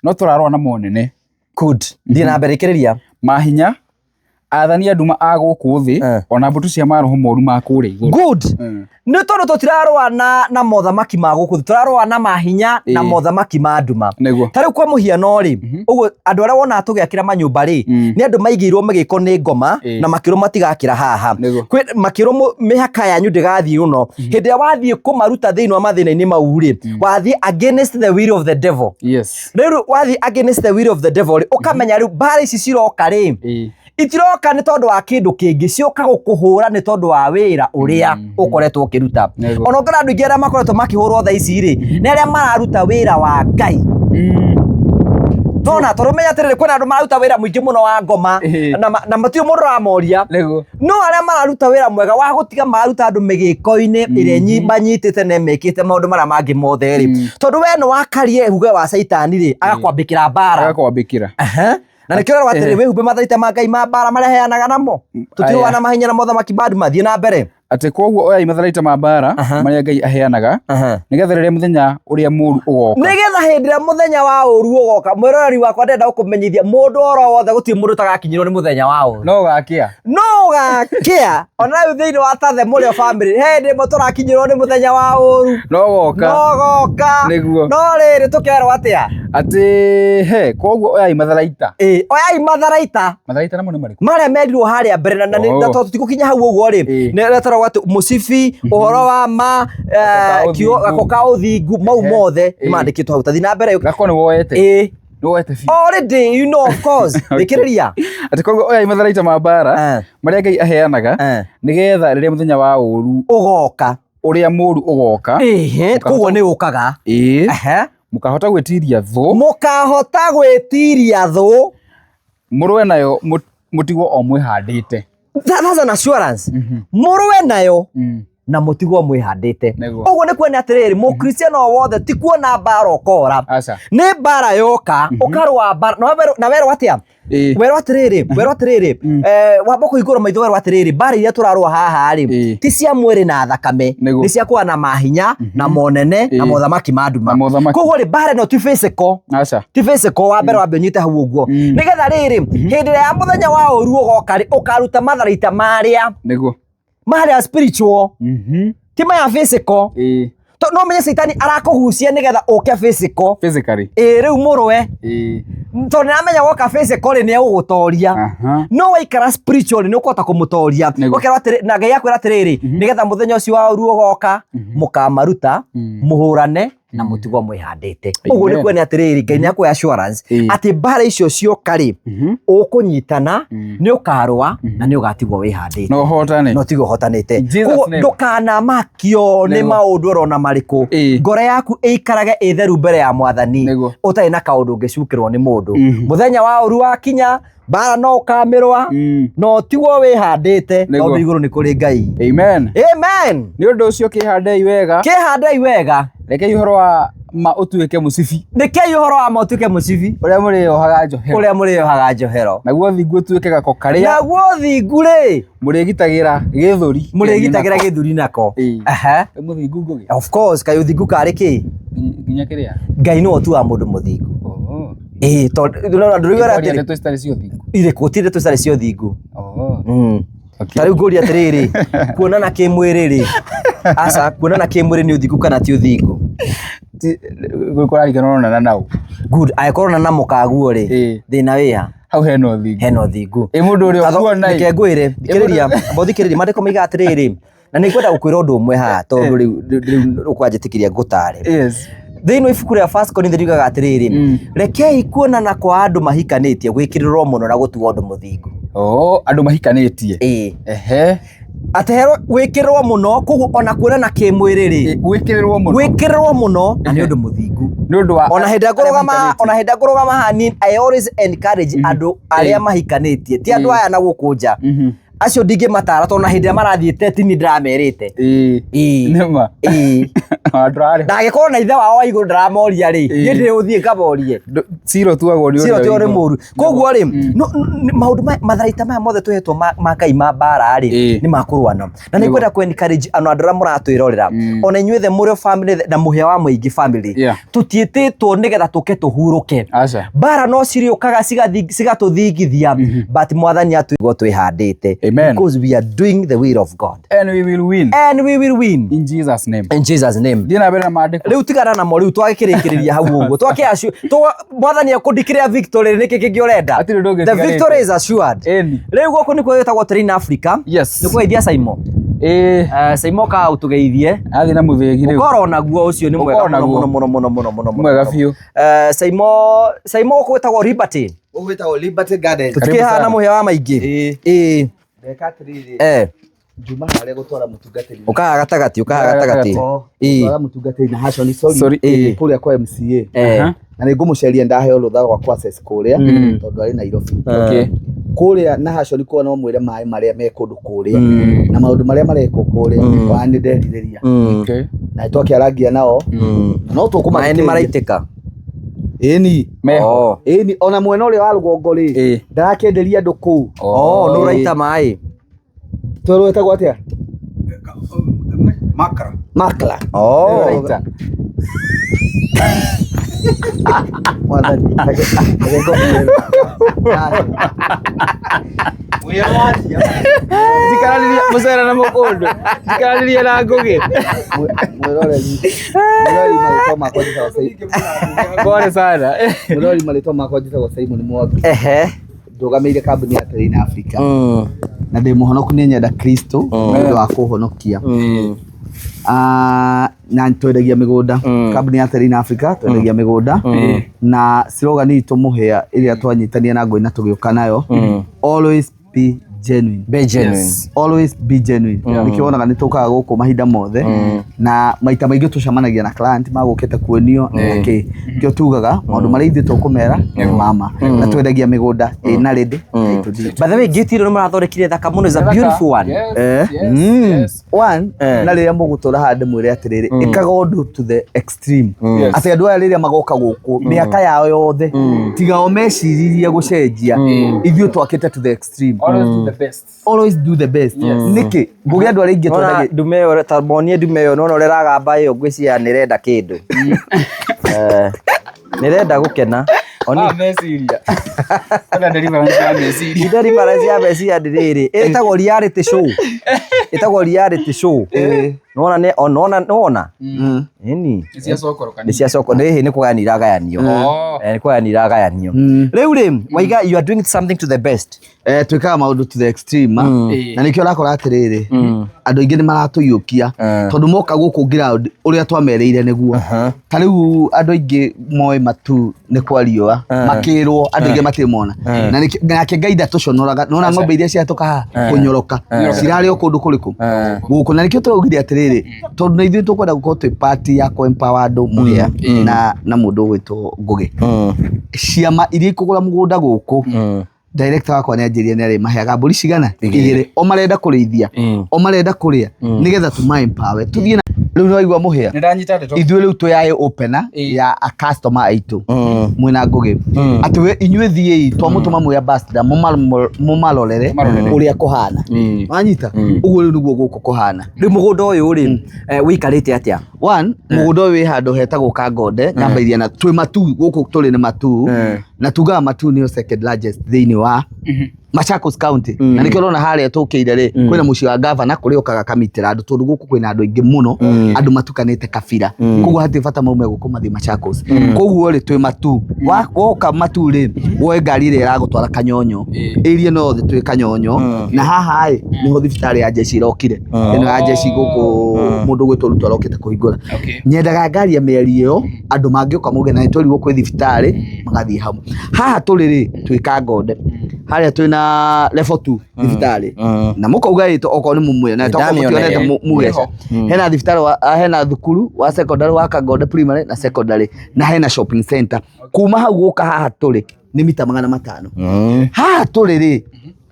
no tũrarũa na monene. Good. Thiĩ na mbere ĩkĩrĩria. Mahinya, athani a nduma a gũkũ thĩ, ona mbũtũ cia maroho moru ma kũrĩa igũrũ. Good. Nĩ tondũ tũtirarũa na mothamaki ma gũkũ thĩ, tũrarũa na mahinya na mothamaki ma nduma. Nĩguo. Ta rĩu kwa mũhiano rĩ, ũguo andũ arĩa wonaga tũgĩakĩra manyũmba rĩ, nĩ andũ maigĩirwo mĩgĩko nĩ ngoma na makĩrwo matigakĩra haha. Nĩguo. Kwĩ makĩrwo mĩhaka yanyu ndĩgathiĩ ũno. Hĩndĩ ĩrĩa wathiĩ kũmaruta thĩinĩ wa mathĩna-inĩ mau rĩ, wathiĩ against the will of the devil. Rĩu wathiĩ against the will of the devil rĩ, ũkamenya rĩu mbara ici ciroka rĩ, itiroka nĩ tondũ wa kĩndũ kĩngĩ, cioka gũkũhũra nĩ tondũ wa wĩra ũrĩa ũkoretwo ũkĩruta. Ona ũngĩona andũ aingĩ arĩa makoretwo makĩhũrwo thaa ici rĩ, nĩ arĩa mararuta wĩra wa Ngai. Nona tondũ menya atĩrĩrĩ, kwĩna andũ mararuta wĩra mũingĩ mũno wa ngoma na matirĩ mũndũ ũramoria. No arĩa mararuta wĩra mwega wa gũtiga mararuta andũ mĩgĩko-inĩ ĩrĩa manyitĩte na mekĩte maũndũ marĩa mangĩ mothe rĩ, tondũ we nĩ wakarie huge wa caitani rĩ, agakwambĩkĩra mbara. Agakwambĩkĩra. Na nĩkĩo ũrerwo atĩrĩ, wĩhumbe matharaita ma Ngai ma mbara marĩa aheanaga namo. Tũtirũaga na mahinya na mothamaki ma nduma. Thiĩ na mbere. Atĩ kwoguo oyai matharaita ma mbara marĩa Ngai aheanaga, nĩgetha rĩrĩa mũthenya ũrĩa mũũru ũgoka. Nĩgetha hĩndĩ ĩrĩa mũthenya wa ũũru ũgoka, mwĩroreri wakwa ndĩrenda gũkũmenyithia mũndũ oro wothe gũtirĩ mũndũ ũtagakinyĩrwo nĩ mũthenya wa ũũru. No ũgakĩa. No ũgakĩa, ona rĩu thĩinĩ wa Tathe Mũrĩo family, he hĩndĩ ĩmwe tũrakinyĩrwo nĩ mũthenya wa ũũru. No ũgoka. No ũgoka. Nĩguo. No rĩrĩ tũkerwo atĩa? Atĩ he, kwoguo oyai matharaita. Ĩĩ, oyai matharaita. Matharaita namo nĩ marĩkũ? Marĩa merirwo harĩa mbere na Oh. na tondũ tũtigũkinya hau ũguo rĩ, Ĩĩ. nĩ retaragwo atĩ mũcibi, ũhoro wa ma, Gako ka kiugo ũthingu. gako ka ũthingu, mau Ehe. mothe nĩ Ĩĩ. mandĩkĩtwo hau. Tathiĩ na mbere. Gako nĩ woete. Ĩĩ. Nĩ woete biũ. Already you know of course. Thikĩrĩria. Atĩ koguo oyai matharaita ma mbara marĩa Ngai aheanaga, nĩgetha rĩrĩa mũthenya wa ũũru Ũgoka. ũrĩa mũũru ũgoka. Ĩhĩ, koguo nĩ ũkaga. Ĩĩ. Mũkahota gwĩtiria thũ. Mũkahota gwĩtiria thũ. Mũrũe nayo mũtigwo o mwĩhandĩte. That's an assurance. Mũrũe nayo na mũtigwo mwĩhandĩte. Nĩguo. Ũguo nĩ kuona atĩrĩrĩ, mũkristiano o wothe ti kuona mbara ũkora. Aca. Nĩ mbara yoka, ũkarũa mbara. Na werwo atĩa? Werwo atĩrĩrĩ, werwo atĩrĩrĩ, wamba kũhingũra maitho werwo atĩrĩrĩ, mbara iria tũrarũa haha rĩ, ti cia mwĩrĩ na thakame, nĩ cia kũrũa na mahinya, na monene, na mothamaki ma nduma. Na mothamaki. Koguo rĩ, mbara ĩno ti physical. Aca. Ti physical, wa mbere wambe ũnyite hau ũguo. Nĩgetha rĩrĩ, hĩndĩ ĩrĩa ya mũthenya wa ũũru ũgoka rĩ, ũkaruta matharaita marĩa. Nĩguo. Marĩa spiritual. Ti maya physical. No menye Caitani arakũgucia nĩgetha ũke physical. Physically. Ĩĩ, rĩu mũrũe. Tondũ nĩaramenya woka physical rĩ, nĩegũgũtoria. No waikara spiritual nĩ ũkũhota kũmũtoria. Ũkerwo atĩrĩ, na Ngai akwĩra atĩrĩrĩ, nĩgetha mũthenya ũcio wa ũũru ũgoka, mũkamaruta, mũhũrane, na mũtigwo mwĩhandĩte. Ũguo nĩ kuona atĩrĩrĩ, Ngai nĩ akũhe assurance atĩ mbara icio cioka rĩ, ũkũnyitana, nĩ ũkarũa, na nĩ ũgatigwo wĩhandĩte. Na ũhotane. Na ũtigwo ũhotanĩte. In Jesus Koguo name. ndũkanamakio nĩ Nĩguo. maũndũ orona marĩkũ. Ngoro yaku ĩikarage ĩtheru mbere ya Mwathani. Nĩguo. Ũtarĩ na kaũndũ ũngĩcukĩrwo nĩ mũndũ. Mũthenya wa ũru wakinya, mbara no ũkamĩrũa, na ũtigwo wĩhandĩte, Nĩguo. tondũ igũrũ nĩ kũrĩ Ngai. Amen. Amen. Nĩ ũndũ ũcio kĩhandei wega. Kĩhandei wega. Rekei ũhoro wa ma ũtuĩke mũcibi. Rekei ũhoro wa ma ũtuĩke mũcibi. Ũrĩa mũrĩohaga njohero. Ũrĩa mũrĩohaga njohero. Naguo ũthingu ũtuĩke gako karĩa. Naguo ũthingu rĩ. Mũrĩgitagĩra gĩthũri. Mũrĩgitagĩra gĩthũri nako. Aha. Mũthingu Ngũgĩ. Of course, kaĩ ũthingu karĩ kĩ? Nginya kĩrĩa. Ngai nĩwe ũtuaga mũndũ mũthingu. Ĩĩ, tondũ ndũrona andũ rĩu Kwaria atĩrĩ. ndeto citarĩ cia ũthingu. Irĩkũ? Ti ndeto citarĩ cia ũthingu. Ta rĩu ngũria atĩrĩrĩ, kuonana kĩmwĩrĩ rĩ, aca, kuonana kĩmwĩrĩ nĩ ũthingu kana ti ũthingu? Kũrarigana ũronana nau. Good, angĩkorwo ũronana na mũkaguo rĩ, thĩna wĩha? Hau hena ũthingu. Hena ũthingu. Ĩ mũndũ ũrĩa ũkuona ĩ. Reke ngwĩre, thikĩrĩria, amba ũthikĩrĩrie, maandĩko moigaga atĩrĩrĩ, na nĩ ngwenda gũkwĩra ũndũ ũmwe haha tondũ rĩu rĩu ũkwanjĩtĩkĩria ngũtare. Thĩinĩ wa ibuku rĩa First Corinthians riugaga atĩrĩrĩ, rekei kuonana kwa andũ mahikanĩtie gwĩkĩrĩrwo mũno na gũtuo ũndũ mũthingu. Oh, andũ mahikanĩtie. Ĩĩ. Ehe. Atĩ herwo gwĩkĩrĩrwo mũno, koguo ona kuonana kĩmwĩrĩ rĩ, Gwĩkĩrĩrwo mũno. Gwĩkĩrĩrwo mũno na nĩ ũndũ mũthingu. Nĩ ũndũ wa Ona hĩndĩ ĩrĩa ngũrũgama, arĩa ona hĩndĩ ĩrĩa ngũrũgama haha niĩ, I always encourage andũ arĩa mahikanĩtie, ti andũ aya na gũkũ nja. Acio ndingĩmatara tondũ na hĩndĩ ĩrĩa marathiĩ teti niĩ ndĩramerĩte. Ĩĩ. Nĩma. Ĩĩ. Ndũrarĩ. Ndangĩkorwo na ithe wao wa igũrũ ndĩramoria rĩ, niĩ ndĩũthiĩ ngamorie. Cira ũtuagwo nĩ Cira ũrĩa ũtuagwo nĩ wĩ igũrũ. mũũru. Koguo rĩ, maũndũ maya, matharaita maya mothe tũhetwo ma Ngai ma mbara rĩ, nĩ ma kũrũa namo. Na nĩ ngwenda kũ encourage andũ arĩa mũratwĩrorera, ona inyuĩ the Mũrĩo family na mũhĩa wa mũingĩ family, tũtiĩtĩtwo nĩgetha tũke tũhurũke. Aca. Mbara no cirĩũkaga cigatũthingithia, but Mwathani atwĩrwo twĩhandĩte. Amen. Because we are doing the will of God. And we will win. And we will win. In Jesus name. In Jesus name. Thiĩ na mbere na maandĩko. Rĩu tigana namo, rĩu twagĩkĩrĩkĩrĩria hau ũguo. Twakĩ acu, Mwathani ekũndikĩrĩa victory, nĩkĩ kĩngĩ ũrenda? Hatirĩ ũndũ ũngĩ The ũtigarĩte. victory is assured. Ĩni. Rĩu gũkũ nĩkuo gwĩtagwo Train Africa. Yes. Nĩ kũgeithia Saimo. Ĩĩ. Saimo ka ũtũgeithie. Athiĩ na mũthĩgi rĩu. Ũkorwo naguo ũcio nĩ mwega Ũkorwo mũno, naguo. mũno, mũno, mũno, mũno, mũno, Mwega mũno. biũ. Saimo gũkũ gwĩtagwo Liberty. Gũkũ gwĩtagwo Liberty Gardens. Tũtikĩhaana sana. mũhĩa wa maingĩ. Ĩĩ. Ĩĩ. Ndeka atĩrĩrĩ. Njuma harĩa gũtwara mũtungatĩri. Ũkaga gatagatĩ, ũkaga gatagatĩ. Oh, Ĩĩ. gũtwara mũtungatĩri na Hashoni, sorry. Sorry, ĩĩ. Kũrĩa kwa MCA. Na nĩ ngũmũceria ndaheo rũtha rwa kwa access kũrĩa, tondũ arĩ Nairobi. Kũrĩa na Hashoni kuo no mwĩre maĩ marĩa me kũndũ kũrĩa, na maũndũ marĩa marekwo kũrĩa, ona nĩ nderirĩria. Na twakĩarangia nao, na no Maĩ nĩ tũkũmathikĩrĩria. maraitĩka. Ĩni. Meho. Oh. Ĩni, ona mwena ũrĩa wa rũgongo rĩ, Ĩĩ. ndarakĩenderia andũ kũu. Oh, nĩ ũraita maĩ. Twerwo ĩtagwo atĩa? Makra. Makla. Oh. Ũraita. Mwathani, reke ngũmwĩre. Njikaranĩria mũcere na mũkũndũ. Njikaranĩria na ngũgĩ. Mwĩroreri, mwĩroreri marĩtwa makwa njĩtagwo Simon. Pole sana. Mwĩroreri marĩtwa makwa njĩtagwo Simon Mwangi. Ehe. Ndũgamĩrĩire kambuni ya Terrain Africa. Mm. Na ndĩ mũhonoku nĩ nyenda Kristo nĩ ũndũ wa kũhonokia. Ah, na twendagia mĩgũnda kambuni ya Terrain Africa twendagia mĩgũnda na slogan itũ mũhĩa ĩrĩa twanyitania na ngũi na tũgĩũka nayo, always be genuine. Be genuine. Always be genuine. Nĩkĩo wonaga nĩ tũkaga gũkũ mahinda mothe na maita maingĩ tũcemanagia na client magũkĩte kuonio na kĩ kĩo tugaga maũndũ marĩa ithuĩ tũkũmera nĩ mama na twendagia mĩgũnda ĩna ready title deed. By the way, gate ĩno nĩ marathondekire thaka mũno, is a beautiful one. Yes, Eh. yes, yes. One, Eh. na rĩrĩa mũgũtũra haha ndĩmwĩre atĩrĩrĩ, ĩkaga ũndũ to the extreme. Yes. Atĩ andũ aya rĩrĩa magoka gũkũ mĩaka yao yothe tiga o meciririe gũcenjia, ithuĩ twakĩte to the extreme. Always do the best. Always do the best. Nĩkĩ ngũgĩ andũ arĩa aingĩ Nona twendagia ndume ĩyo ta monie ndume ĩyo nona ũrĩa ĩragamba ĩyo ngwĩciria nĩ ĩrenda kĩndũ. Eh, nĩ ĩrenda gũkena. Oni Ah, meciria. Ona deliverance ya meciria. ite deliverance ya meciria ndĩrĩrĩ ĩtagwo reality show. Ĩtagwo reality show. Nona nĩ nona nona. Ĩni. Nĩ cia cokoro Nĩ kanini. cia coko nĩ hĩ nĩ kũgayania iragayanio. Oh. Eh, nĩ kũgayania iragayanio. Rĩu rĩ waiga you are doing something to the best. Eh, twĩkaga maũndũ to the extreme ah. Ĩĩ. Na nĩkĩo ũrakora atĩrĩrĩ, andũ aingĩ nĩ maratũiyũkia tondũ moka gũkũ ground ũrĩa twamerĩire nĩguo. Ta rĩu andũ aingĩ moĩ matu nĩ kwa riũa makĩrwo, andũ aingĩ matirĩ mona na nake Ngai ndatũconoraga. Nona ng'ombe iria ciatũka haha kũnyoroka cirarĩ o kũndũ kũrĩkũ gũkũ, na nĩkĩo tũraugire atĩrĩrĩ, tondũ na ithuĩ tũkwenda gũkorwo twĩ part ya kũ empower andũ mũhĩa na mũndũ ũgwĩtwo Ngũgĩ, ciama iria ikũgũra mũgũnda gũkũ, director wakwa nĩ anjĩrire nĩ arĩmaheaga mbũri cigana igĩrĩ o marenda kũrĩithia o marenda kũrĩa nĩgetha tũma empower tũthiĩ na rĩu nĩ waigua mũhĩa. Nĩ ndanyita ndeto. Ithuĩ rĩu twĩ eye opener ya a customer aitũ mwĩna Ngũgĩ atĩ we inyuĩ thiĩi twamũtũma mwĩ ambassador mũmarorere Mũmarorere. ũrĩa kũhana, wanyita ũguo rĩu nĩguo gũkũ kũhana. Rĩu mũgũnda ũyũ rĩ wĩikarĩte atĩa? One, mũgũnda ũyũ wĩ handũ hetagwo Kangonde namba iria na twĩ Matu gũkũ tũrĩ nĩ Matu na tugaga Matu nĩyo second largest thĩinĩ wa Machakos County na nĩkĩo ũrona harĩa tũkĩire rĩ kwĩna mũciĩ wa gavana kũrĩa ũkaga kamitĩra andũ tondũ gũkũ kwĩna andũ aingĩ mũno, andũ matukanĩte kabira, koguo hatirĩ bata maume gũkũ mathiĩ Machakos. Koguo rĩ twĩ Matu. Woka Matu rĩ woe ngari ĩrĩa ĩragũtwara Kanyonyo, area no yothe twĩ Kanyonyo na haha ĩ nĩho thibitarĩ ya jeshi ĩrokire, ĩno ya jeshi gũkũ mũndũ ũgwĩtwo Ruto arokĩte kũhingũra. Okay. Nyendaga ngari ya mĩeri ĩyo andũ mangĩũka mauge na nĩtwerirwo kwĩ thibitarĩ magathiĩ hau. Haha tũrĩ rĩ twĩ Kangonde harĩa twĩna level 2 thibitarĩ na mũkauga ĩ okorwo nĩ mũmũĩ na tokorwo Nĩndamĩona mũtionete ĩyo. mugeca hena thibitarĩ hena thukuru wa secondary wa Kangonde primary na secondary na hena shopping center. Kuma hau gũka haha tũrĩ nĩ mita 500. Haha tũrĩ rĩ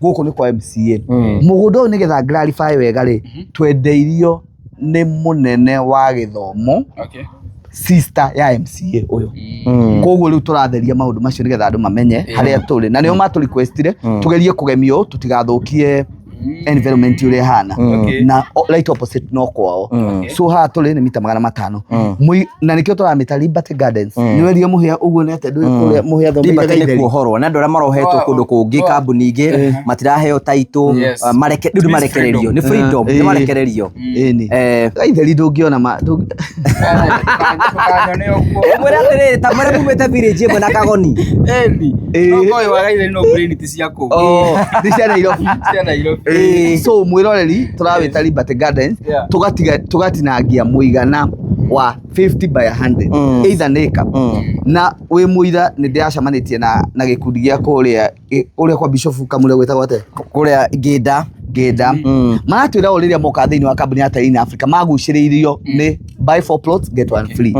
gũkũ nĩ kwa MCA. Mũgũnda ũyũ nĩgetha clarify wega rĩ twendeirio nĩ mũnene wa gĩthomo, Okay. sister ya MCA ũyũ. Koguo rĩu tũratheria maũndũ macio nĩgetha andũ mamenye harĩa tũrĩ na nĩo matũ requestire tũgerie kũgemio ũũ tũtigathũkie environment ũrĩa ĩhana. Okay. Na right opposite no kwao. So haha tũrĩ nĩ mita 500. Na nĩkĩo tũramĩta Liberty Gardens. Nĩ werie mũhĩa ũguo nĩ atĩa ndũĩ kũrĩa mũhĩa Liberty thomeire nĩ Gaitheri. kuohorwo na andũ arĩa marohetwo Oh, kũndũ kũngĩ oh. kambuni ingĩ matiraheo taitũ. Yes. Rĩu nĩ It means marekererio nĩ freedom, nĩ marekererio. Ĩni. Gaitheri ndũngĩona ma Ndũkanyone ũguo. Mwĩre atĩrĩrĩ ta mwĩre mumĩte village ĩmwe na Kagoni. Eni. No koĩ wa Gaitheri no brain ti cia kũu. Oh, nĩ cia Nairobi. Cia Nairobi. So mwĩroreri tũrawĩta Liberty Gardens. Yeah. Tũgatiga tũgatinangia mũigana wa 50 by 100 either nĩ ĩka na wĩ mũira nĩ ndĩracemanĩtie na gĩkundi gĩa kũrĩa kũrĩa kwa Bishop Kamure gwĩtagwo atĩa? Kũrĩa Ngĩnda. Ngĩnda maratwĩra o rĩrĩa moka thĩinĩ wa kambuni ya Terrain Africa magucĩrĩirio nĩ Buy four plots get one free.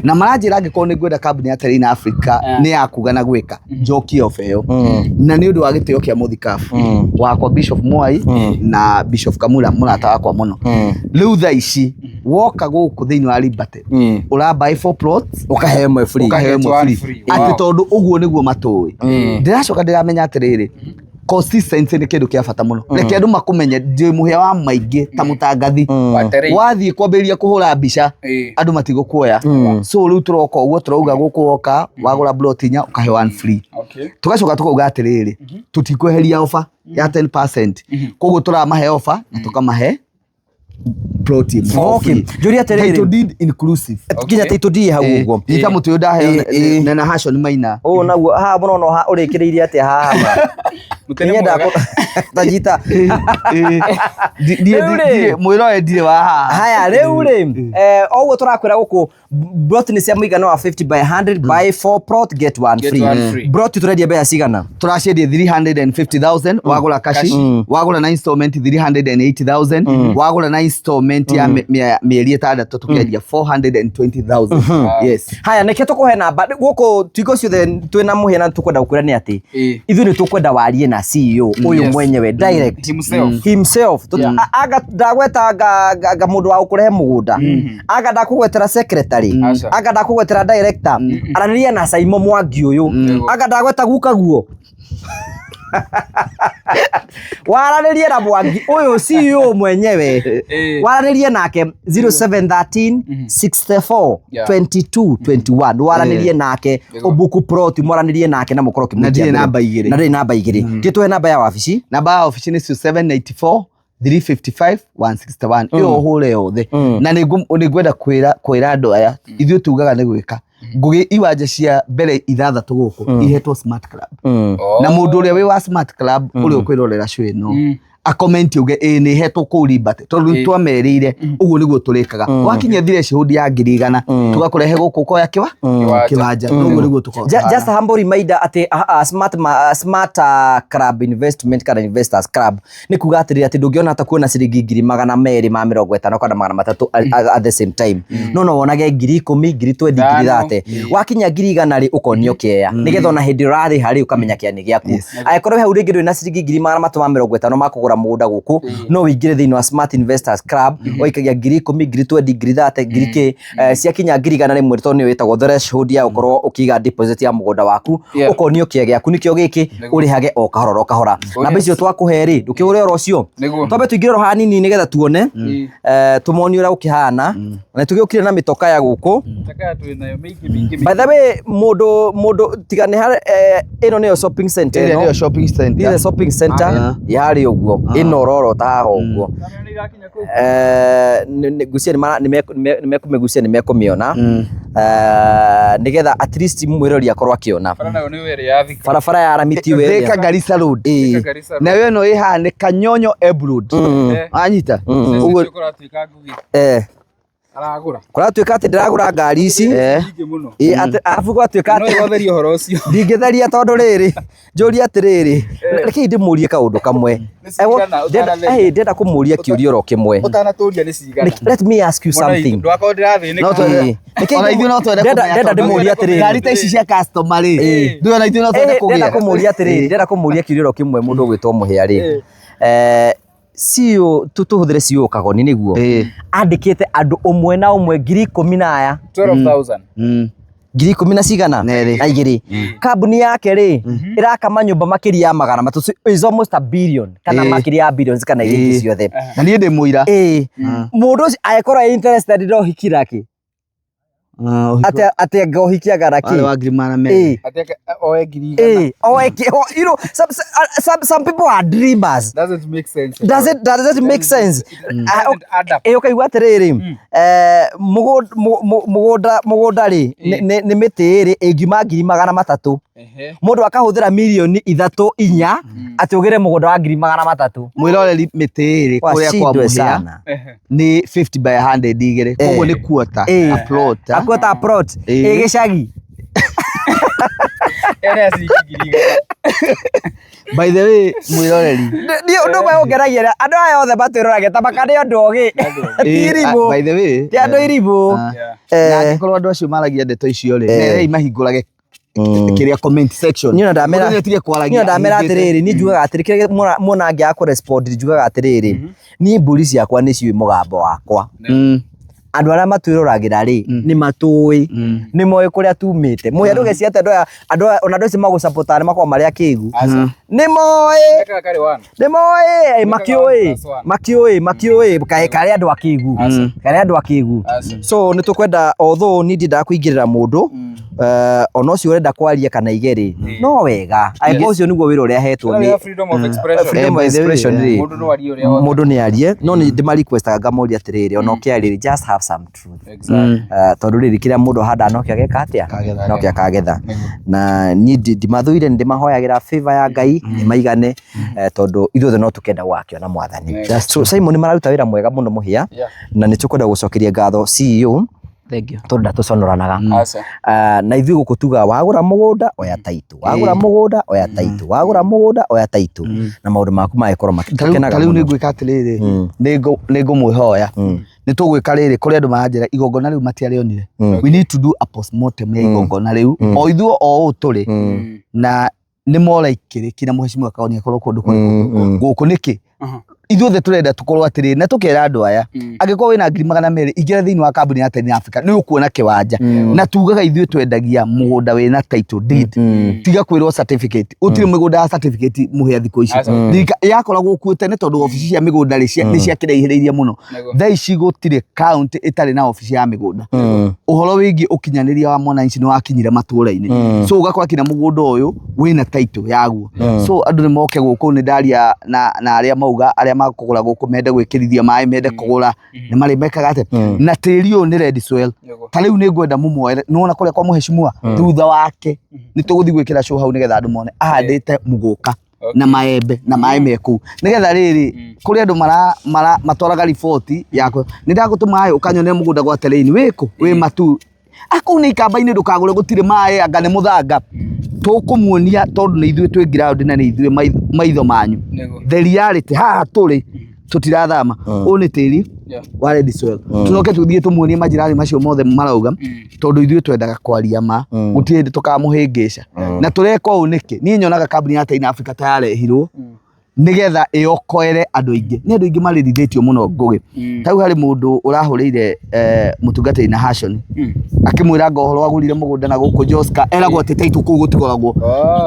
Na maranjĩra angĩkorwo nĩ ngwenda kambuni ya Terrain Africa nĩ ya kuga na gwĩka, njokie ofa ĩyo. Na nĩ ũndũ wa gĩtĩo kĩa mũthikabu wakwa Bishop Mwai na Bishop Kamura, mũrata wakwa mũno. Rĩu thaa ici woka gũkũ thĩinĩ wa Liberty, ũra buy four plots, ũkaheo ĩmwe free. Ũkaheo Get ĩmwe one free. free. Atĩ Wow. tondũ ũguo nĩguo matũĩ. Ndĩracoka ndĩramenya atĩrĩrĩ, consistency nĩ kĩndũ kĩa bata mũno. Reke andũ makũmenye ndĩ mũhĩa wa maingĩ ta mũtangathi. Wa Terrain. Wathiĩ kwambĩrĩria kũhũra mbica, andũ matigũkuoya. So rĩu tũroka ũguo, tũrauga gũkũ woka wagũra plot inya, ũkaheo one free. Tũgacoka tũkauga atĩrĩrĩ, tũtikweheria offer ya 10%, koguo tũramahe offer na tũkamahe plot ĩmwe for free. Njũrie atĩrĩrĩ. Title deed inclusive. Nginya title deed hau ũguo. Nyita mũtĩ ũyũ ndaheo na na Hashon Maina. Ũũ naguo haha mũno no ũrĩkĩrĩirie atĩa haha ma? Mũtĩ nĩ Nyendaga mwega. Tanyita. Ndiĩ Rĩu rĩ. mwĩroe, ndirĩ wa haha. Haya, rĩu rĩ, oguo tũrakwĩra gũkũ plot nĩ cia mũigana wa 50 by 100, buy 4 plot get one Get free. one free. Plot tũrendia mbeca cigana? Tũraciendia 350,000 wagũra kashi, wagũra na installment 380,000, wagũra na installment ya mĩeri 6 tũkendia 420,000, yes. Haya, nĩkĩo tũkũhe namba gũkũ twiko ciothe twĩna mũhĩa na tũkwenda gũkwĩra nĩ atĩ ithuĩ nĩ tũkwenda warie na CEO ũyũ mwenyewe direct. Himself. Himself. Anga ndagweta anga mũndũ wa gũkũrehe mũgũnda, anga ndakũgwetera secretary, Aca. anga ndakũgwetera director, aranĩria na Saimo Mwangi ũyũ, anga ndagweta guka guo, waranĩrie na Mwangi ũyũ CEO mwenyewe. Waranĩrie nake 0713 64 22 21, waranĩrie nake, ũbuku plot, mwaranĩrie nake na mũkorwo Na ndirĩ ũkĩmũikia namba igĩrĩ. Na ndĩrĩ namba igĩrĩ. Gĩtũhe namba ya wabici. Namba ya obici nĩ 794 355 161. Ĩyo ũhũre yothe. Na nĩ ngwenda kwĩra andũ aya, ithuĩ tugaga nĩ gwĩka ngũgĩ. Iwanja cia mbere ithathatũ gũkũ ihetwo Smart Club, na mũndũ ũrĩa wĩ wa Smart Club ũrĩa ũkwĩrorera show ĩno akomenti uge ĩ nĩ hetwo kũu Liberty, tondũ rĩu twamerĩire ũguo nĩguo tũrĩkaga. Wakinyia threshold ya 100,000, tũgakũrehe gũkũ ũkoya kĩwa Kĩwanja. kĩwanja. Ũguo nĩguo tũkoragwo Just a humble reminder atĩ Smart Club Investment kana Investors Club nĩ kuga atĩrĩrĩ, atĩ ndũngĩona hata kuona ciringi 250,000 kana 300 at the same time, no wonage 10,000, 20,000, ngiri Thano. 30. Wakinya 100,000 rĩ, ũkonio kĩea nĩgetha ona hĩndĩ ũrarĩha rĩ, ũkamenya kĩa nĩ gĩaku. Angĩkorwo hau rĩngĩ ndũrĩ na ciringi 350,000 ma kũgũra mũgũnda gũkũ, no ũingĩre thĩinĩ wa Smart Investors Club, waikagia 10,000, 20,000, 30,000, ngiri kĩ, ciakinya 100,000 tondũ nĩyo ĩtagwo threshold ya gũkorwo ũkĩiga deposit ya mũgũnda waku, ũkonio kĩea gĩaku nĩkĩo gĩkĩ, ũrĩhage o kahora o kahora. Namba icio twakũhe rĩ, ndũkĩhũre oro ũcio. Twambe tũingĩre oro hanini nĩgetha tuone, tũmonie ũrĩa gũkĩhana, na nĩtũgĩũkire na mĩtoka ya gũkũ. Takaya twĩ nayo mĩingĩ mĩingĩ. By the way, mũndũ tiga nĩ harĩ, ĩno nĩyo shopping center. Ĩrĩa Ĩno nĩyo shopping center. This is the shopping center yarĩ ũguo, ĩno ũrorota haha ũguo. Kamera nĩ irakinya kũu. Ngwĩciria nĩ mekũmĩgucia, nĩ mekũmĩona, nĩgetha at least mwĩrori akorwo akĩona. Bara nayo nĩyo ĩrĩa ya Thika. Barabara ya rami tiwe Thika Garissa Road. Garissa Road. Nayo ĩno ĩ haha nĩ Kanyonyo Embu Road. Wanyita ũguo. Ũcio kũratuĩka Ngugi aragũra. Kũratuĩka atĩ ndĩragũra ngari ici. Nyingĩ mũno. Ĩ, arabu gwatuĩka No atĩ ĩgotheria ũhoro ũcio. Ndingĩtheria tondũ rĩrĩ, njũrie atĩrĩrĩ, rekei ndĩmũrie kaũndũ kamwe. Nĩ cigana ũtanatheria? Ndĩrenda kũmũria kĩũria oro kĩmwe. Ũtanatũria nĩ cigana. Let me ask you something. Ndwakorwo ndĩrathĩnĩka. No twende. Nĩkĩ Ona ithuĩ no twende kũmenya ndĩrenda tondũ ndĩmũrie atĩrĩrĩ. Ngari ta ici cia customer rĩ, ndũĩ ona ithuĩ no twende kũgĩa. Ndĩrenda kũmũria atĩrĩrĩ, ndĩrenda kũmũria kĩũria oro kĩmwe. Mũndũ ũgwĩtwo Mũhĩa rĩ, CEO, tũhũthĩre CEO Kagoni nĩguo andĩkĩte andũ ũmwe na ũmwe 10,000 na aya 12,000. 10,000 na cigana? Nerĩ. Na igĩrĩ. Kambuni yake rĩ, ĩraka manyũmba makĩria ya 300, so is almost a billion kana makĩria ya billions kana iria ingĩ ciothe. Na niĩ ndĩ mũira. Ĩĩ, mũndũ ũcio angĩkorwo e interested no ũhiki nake, atĩ anga ũhiki anga Warĩ nakĩ wa 200,000. Atĩ oe 100,000. Ĩĩ, oe some people are dreamers. Doesn't make sense. Does it make sense? Ah, Doesn't add up. Ĩ, ũkaigua atĩrĩrĩ, mũgũnda rĩ, nĩ mĩtĩ ĩrĩ ĩngiuma 300,000. Mũndũ akahũthĩra mirioni 3, 4 atĩ ũgĩre mũgũnda wa 300,000. Mwĩroreri, mĩtĩ ĩrĩ kũrĩa kwa Washindwe Mũhĩa sana. Nĩ 50 by 100 igĩrĩ, koguo nĩ quarter a plot, ah. A quarter plot ĩ gĩcagi. Ĩrĩa ciringi 100,000. By the way, mwĩroreri. Niĩ ũndũ ũmwe ũngenagia nĩ andũ aya othe matwĩroragĩra ta makarĩ andũ ogĩ. Ti Eh, irimũ. By the way, Ti andũ irimũ. Ah. Yeah. Na Eh, angĩkorwo andũ acio maragia ndeto icio rĩ, merei mahingũrage Mm. kĩrĩa comment section. Niĩ ona ndamera Mũndũ nĩatige kwaragia niĩ ona ndamera ahingĩte. atĩrĩrĩ, niĩ njugaga atĩrĩ kĩrĩa muona ngĩaga kũrespond njugaga atĩrĩrĩ, niĩ mbũri ciakwa nĩciũĩ mũgambo wakwa. Mm. Andũ arĩa matwĩroragĩra rĩ, nĩ matũĩ, nĩ moĩ kũrĩa tumĩte. Mũhĩa ndũgeciria atĩ andũ aya, andũ aya, ona andũ acio magũcapotaga nĩ makoragwo marĩ akĩgu. Aca. Nĩ moĩ, Mekaga karĩ one. nĩ moĩ, makĩũĩ, One plus one. makĩũĩ, makĩũĩ, kaĩ karĩ andũ akĩgu, karĩ andũ akĩgu. Aca. So nĩ tũkwenda although niĩ ndiendaga kũingĩrĩra mũndũ, ona ũcio ũrenda kwaria kana igerĩ, no wega. Angĩkorwo ũcio nĩguo wĩra ũrĩa ahetwo Tũrarĩ nĩ na freedom of expression. freedom of Eh, by the way, expression yeah. rĩ, Mũndũ no arie ũrĩa wothe. mũndũ nĩ arie, no nĩ ndĩma requestaga ngamoria atĩrĩrĩ, ona ũkĩaria rĩ, just have some truth. Exactly. Tondũ rĩrĩ kĩrĩa mũndũ ahandaga nokĩo ageka atĩa, Akagetha. nokĩo akagetha. Na niĩ ndimathũire, nĩ ndĩmahoyagĩra favor ya Ngai ĩmaigane, tondũ ithuothe no tũkenda gũgakĩona mwathani. So Simon mararuta wĩra mwega mũno mũhĩa, Yeah. na nĩ tũkwenda gũcokeria ngatho CEO Thank you. tondũ ndatũconoranaga. Aca. Na ithuĩ gũkũ tugaga wagũra mũgũnda oya taitũ, wagũra mũgũnda oya taitũ, wagũra mũgũnda oya taitũ, na maũndũ maku magĩkorwo Ta rĩu makĩkenaga nĩ mũno. ngwĩka atĩrĩrĩ, nĩ ngũmwĩhoya nĩ tũgwĩka rĩrĩ kũrĩ andũ maranjĩra igongona rĩu matiarĩonire. We need to do a postmortem ya igongona rĩu o ithuĩ o ũũ tũrĩ na nĩ mora ikĩrĩki na mũhecimiwa Kaoni akorwo kũndũ kũrĩkũ gũkũ nĩkĩ ithuothe tũrenda tũkorwo atĩrĩrĩ na tũkera andũ aya angĩkorwo wĩna 200,000 ingĩra thĩinĩ wa kambuni ya Ten Africa nĩ ũkuona kĩwanja na tugaga ithuĩ twendagia mũgũnda wĩna title deed tiga kwĩrwo certificate gũtirĩ mĩgũnda ya certificate mũhĩa thikũ ici Aca. Yakoragwo kuo tene tondũ obici cia mĩgũnda rĩ nĩ ciakĩraihĩrĩirie mũno. Nĩguo. Thaa ici gũtirĩ county ĩtarĩ na obici ya mĩgũnda. Ũhoro wĩgiĩ ũkinyanĩria wa mwananchi nĩ wakinyire matũra-inĩ, so ũgakora kinya mũgũnda ũyũ wĩna title yaguo. So andũ nĩ moke gũkũ, nĩ ndaria na arĩa mauga arĩa makũgũra gũkũ mende gwĩkĩrithia maĩ, mende kũgũra nĩ marĩ mekaga atĩa, na tĩri ũyũ nĩ red soil. Nĩguo. Ta rĩu nĩ ngwenda mũmuoere nĩwona kũrĩa kwa mũheshimiwa thutha wake nĩ tũgũthiĩ gwĩkĩra show hau nĩgetha andũ mone ahandĩte mũgũka na maembe na maĩ me kũu nĩgetha rĩrĩ kũrĩ andũ mara matwaraga riboti yakwa nĩ ndagũtũma maĩ ũkanyonere mũgũnda gwa terrain wĩkũ wĩ matu akũu nĩ ikamba-inĩ ndũkagũre gũtirĩ maĩ anga nĩ mũthanga tũkũmuonia tondũ nĩ ithuĩ twĩ ground na nĩ ithuĩ maitho manyu. Nĩguo. The reality haha tũrĩ tũtirathama ũyũ nĩ tĩri Yeah. wa red soil tũcoke tũthiĩ tũmuonie majirani macio mothe marauga tondũ ithuĩ twendaga kwaria ma gũtirĩ hĩndĩ tũkamũhĩngĩca na tũreka ũũ nĩkĩ niĩ nyonaga kambuni ya Ten Africa ta yarehirwo nĩgetha ĩokoere andũ aingĩ nĩ andũ aingĩ marĩrithĩtio mũno Ngũgĩ. Ta rĩu harĩ mũndũ ũrahũrĩire mũtungatĩri na Hashon akĩmwĩra anga ũhoro agũrire mũgũnda na gũkũ Joska eragwo atĩ title kũu gũtikoragwo.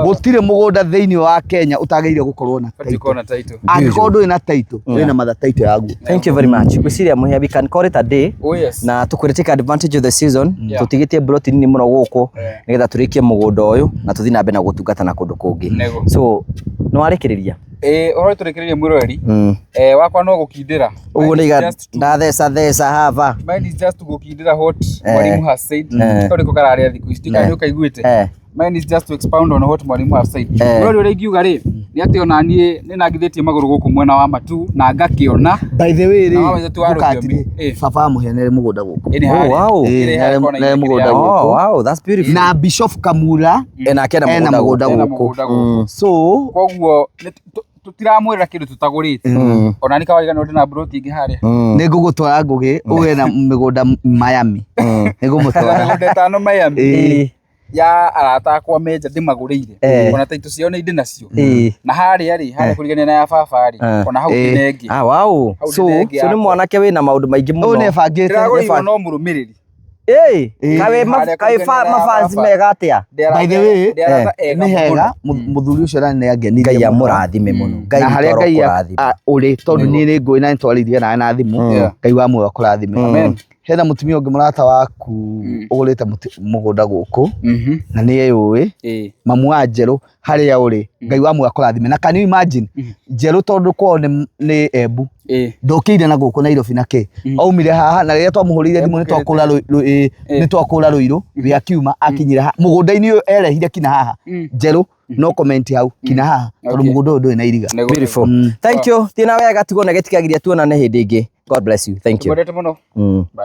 Gũtirĩ mũgũnda thĩinĩ wa Kenya ũtagĩrĩire gũkorwo na Batiĩ title. gũkorwo na title. Angĩkorwo ndũrĩ na title wĩna mother title yaguo. Thank you very much. Gwĩciria Mũhĩa we can call it a day. Oh yes. Na tũkwĩre take advantage of the season. Yeah. Tũtigĩtie plot nini mũno gũkũ Yeah. nĩgetha tũrĩkie mũgũnda ũyũ na tũthiĩ na mbere na gũtungata na kũndũ kũngĩ. Nĩguo. So nĩ warĩkĩrĩria? Ũhoro tũrĩkĩrĩrie mwĩroreri wakwa no gũkindĩra. Ũguo Mine is nĩiga just to- ndatheca theca haba. Mine is just gũkindĩra what mwalimu has said. Eh. Kau nĩko kararĩa thikũ ici ndikana Eh. nĩũkaiguĩte. Eh. Mine is just to expound on what mwalimu has said. Eh. Mwĩroreri ũrĩa ingiuga rĩ nĩ atĩ ona niĩ nĩ nangithĩtie magũrũ gũkũ mwena wa Matu na ngakĩona By the way rĩ, Na wa maitũ wa ndũkatirĩ, rũthiomi. Eh. baba wa Mũhĩa nĩarĩ mũgũnda gũkũ. Ĩ nĩ Oh, harĩa. wow. Ĩ nĩ harĩa Eh, kona nĩ inĩ mũgũnda kĩrĩa. gũkũ. Oh, wow, that's beautiful. Na Bishop Kamura Nake ena ena mũgũnda mũgũnda gũkũ. Ena gũkũ. mũgũnda gũkũ. So Koguo tũtiramwĩrĩra kĩndũ tũtagũrĩte ona nĩ kawaida no ndĩna broti ĩngĩ harĩa. Nĩ ngũgũtwara Ngũgĩ ũgĩe na mĩgũnda Miami. Nĩ ngũmũtwara. Mĩgũnda ĩtano Miami Eh. ya arata akwa menja ndĩmagũrĩire Eh. ona taitũ ciao nĩ ndĩ nacio Eh. na harĩa rĩ harĩa kũrigania na ya baba rĩ Eh. ona hau Eh. ndĩna ĩngĩ Ah, wow. Hau So, ndĩna ĩngĩ so nĩ yakwa. mwanake wĩna maũndũ maingĩ Ũyũ mũno. nĩ ebangĩte. Ndĩragũrĩirwo no mũrũmĩrĩri. Ĩ, Eh. kaĩ Harĩa kaĩ kũrigania na ya mafans baba. mega atĩa? Ndĩ arata- By the way, ndĩ arata ega nĩ hega mũno. mũthuri ũcio na nĩ angenirie Ngai mũno. amũrathime mũno. Ngai Na harĩa witũ Ngai arokũrathima. ũrĩ tondũ niĩ nĩ ngũĩ na nĩtwarĩirie nawe na thimũ Yeah. Ngai wa muoyo akũrathime. Amen. Hena mũtumia ũngĩ mũrata waku ũgũrĩte mũgũnda gũkũ na nĩ eyũĩ Ĩ. mamu wa Njerũ harĩa ũrĩ Ngai wa muoyo akũrathime na can you imagine Njerũ tondũ kwao nĩ Embu Ĩ. ndokĩire na gũkũ Nairobi na kĩ aumire haha na rĩrĩa twamũhũrĩire thimũ nĩ twakũra Rũirũ rĩa kiuma akinyire haha mũgũnda-inĩ ũyũ erehire kinya haha Njerũ no comment hau kinya haha tondũ Okay. mũgũnda ũyũ ndũrĩ na iriga. Nĩguo. Beautiful. Thank you. Thiĩ na wega tuone gĩtikagiria tuonane hĩndĩ ĩngĩ. God bless you. Thank you. Ngwendete mũno. Bye.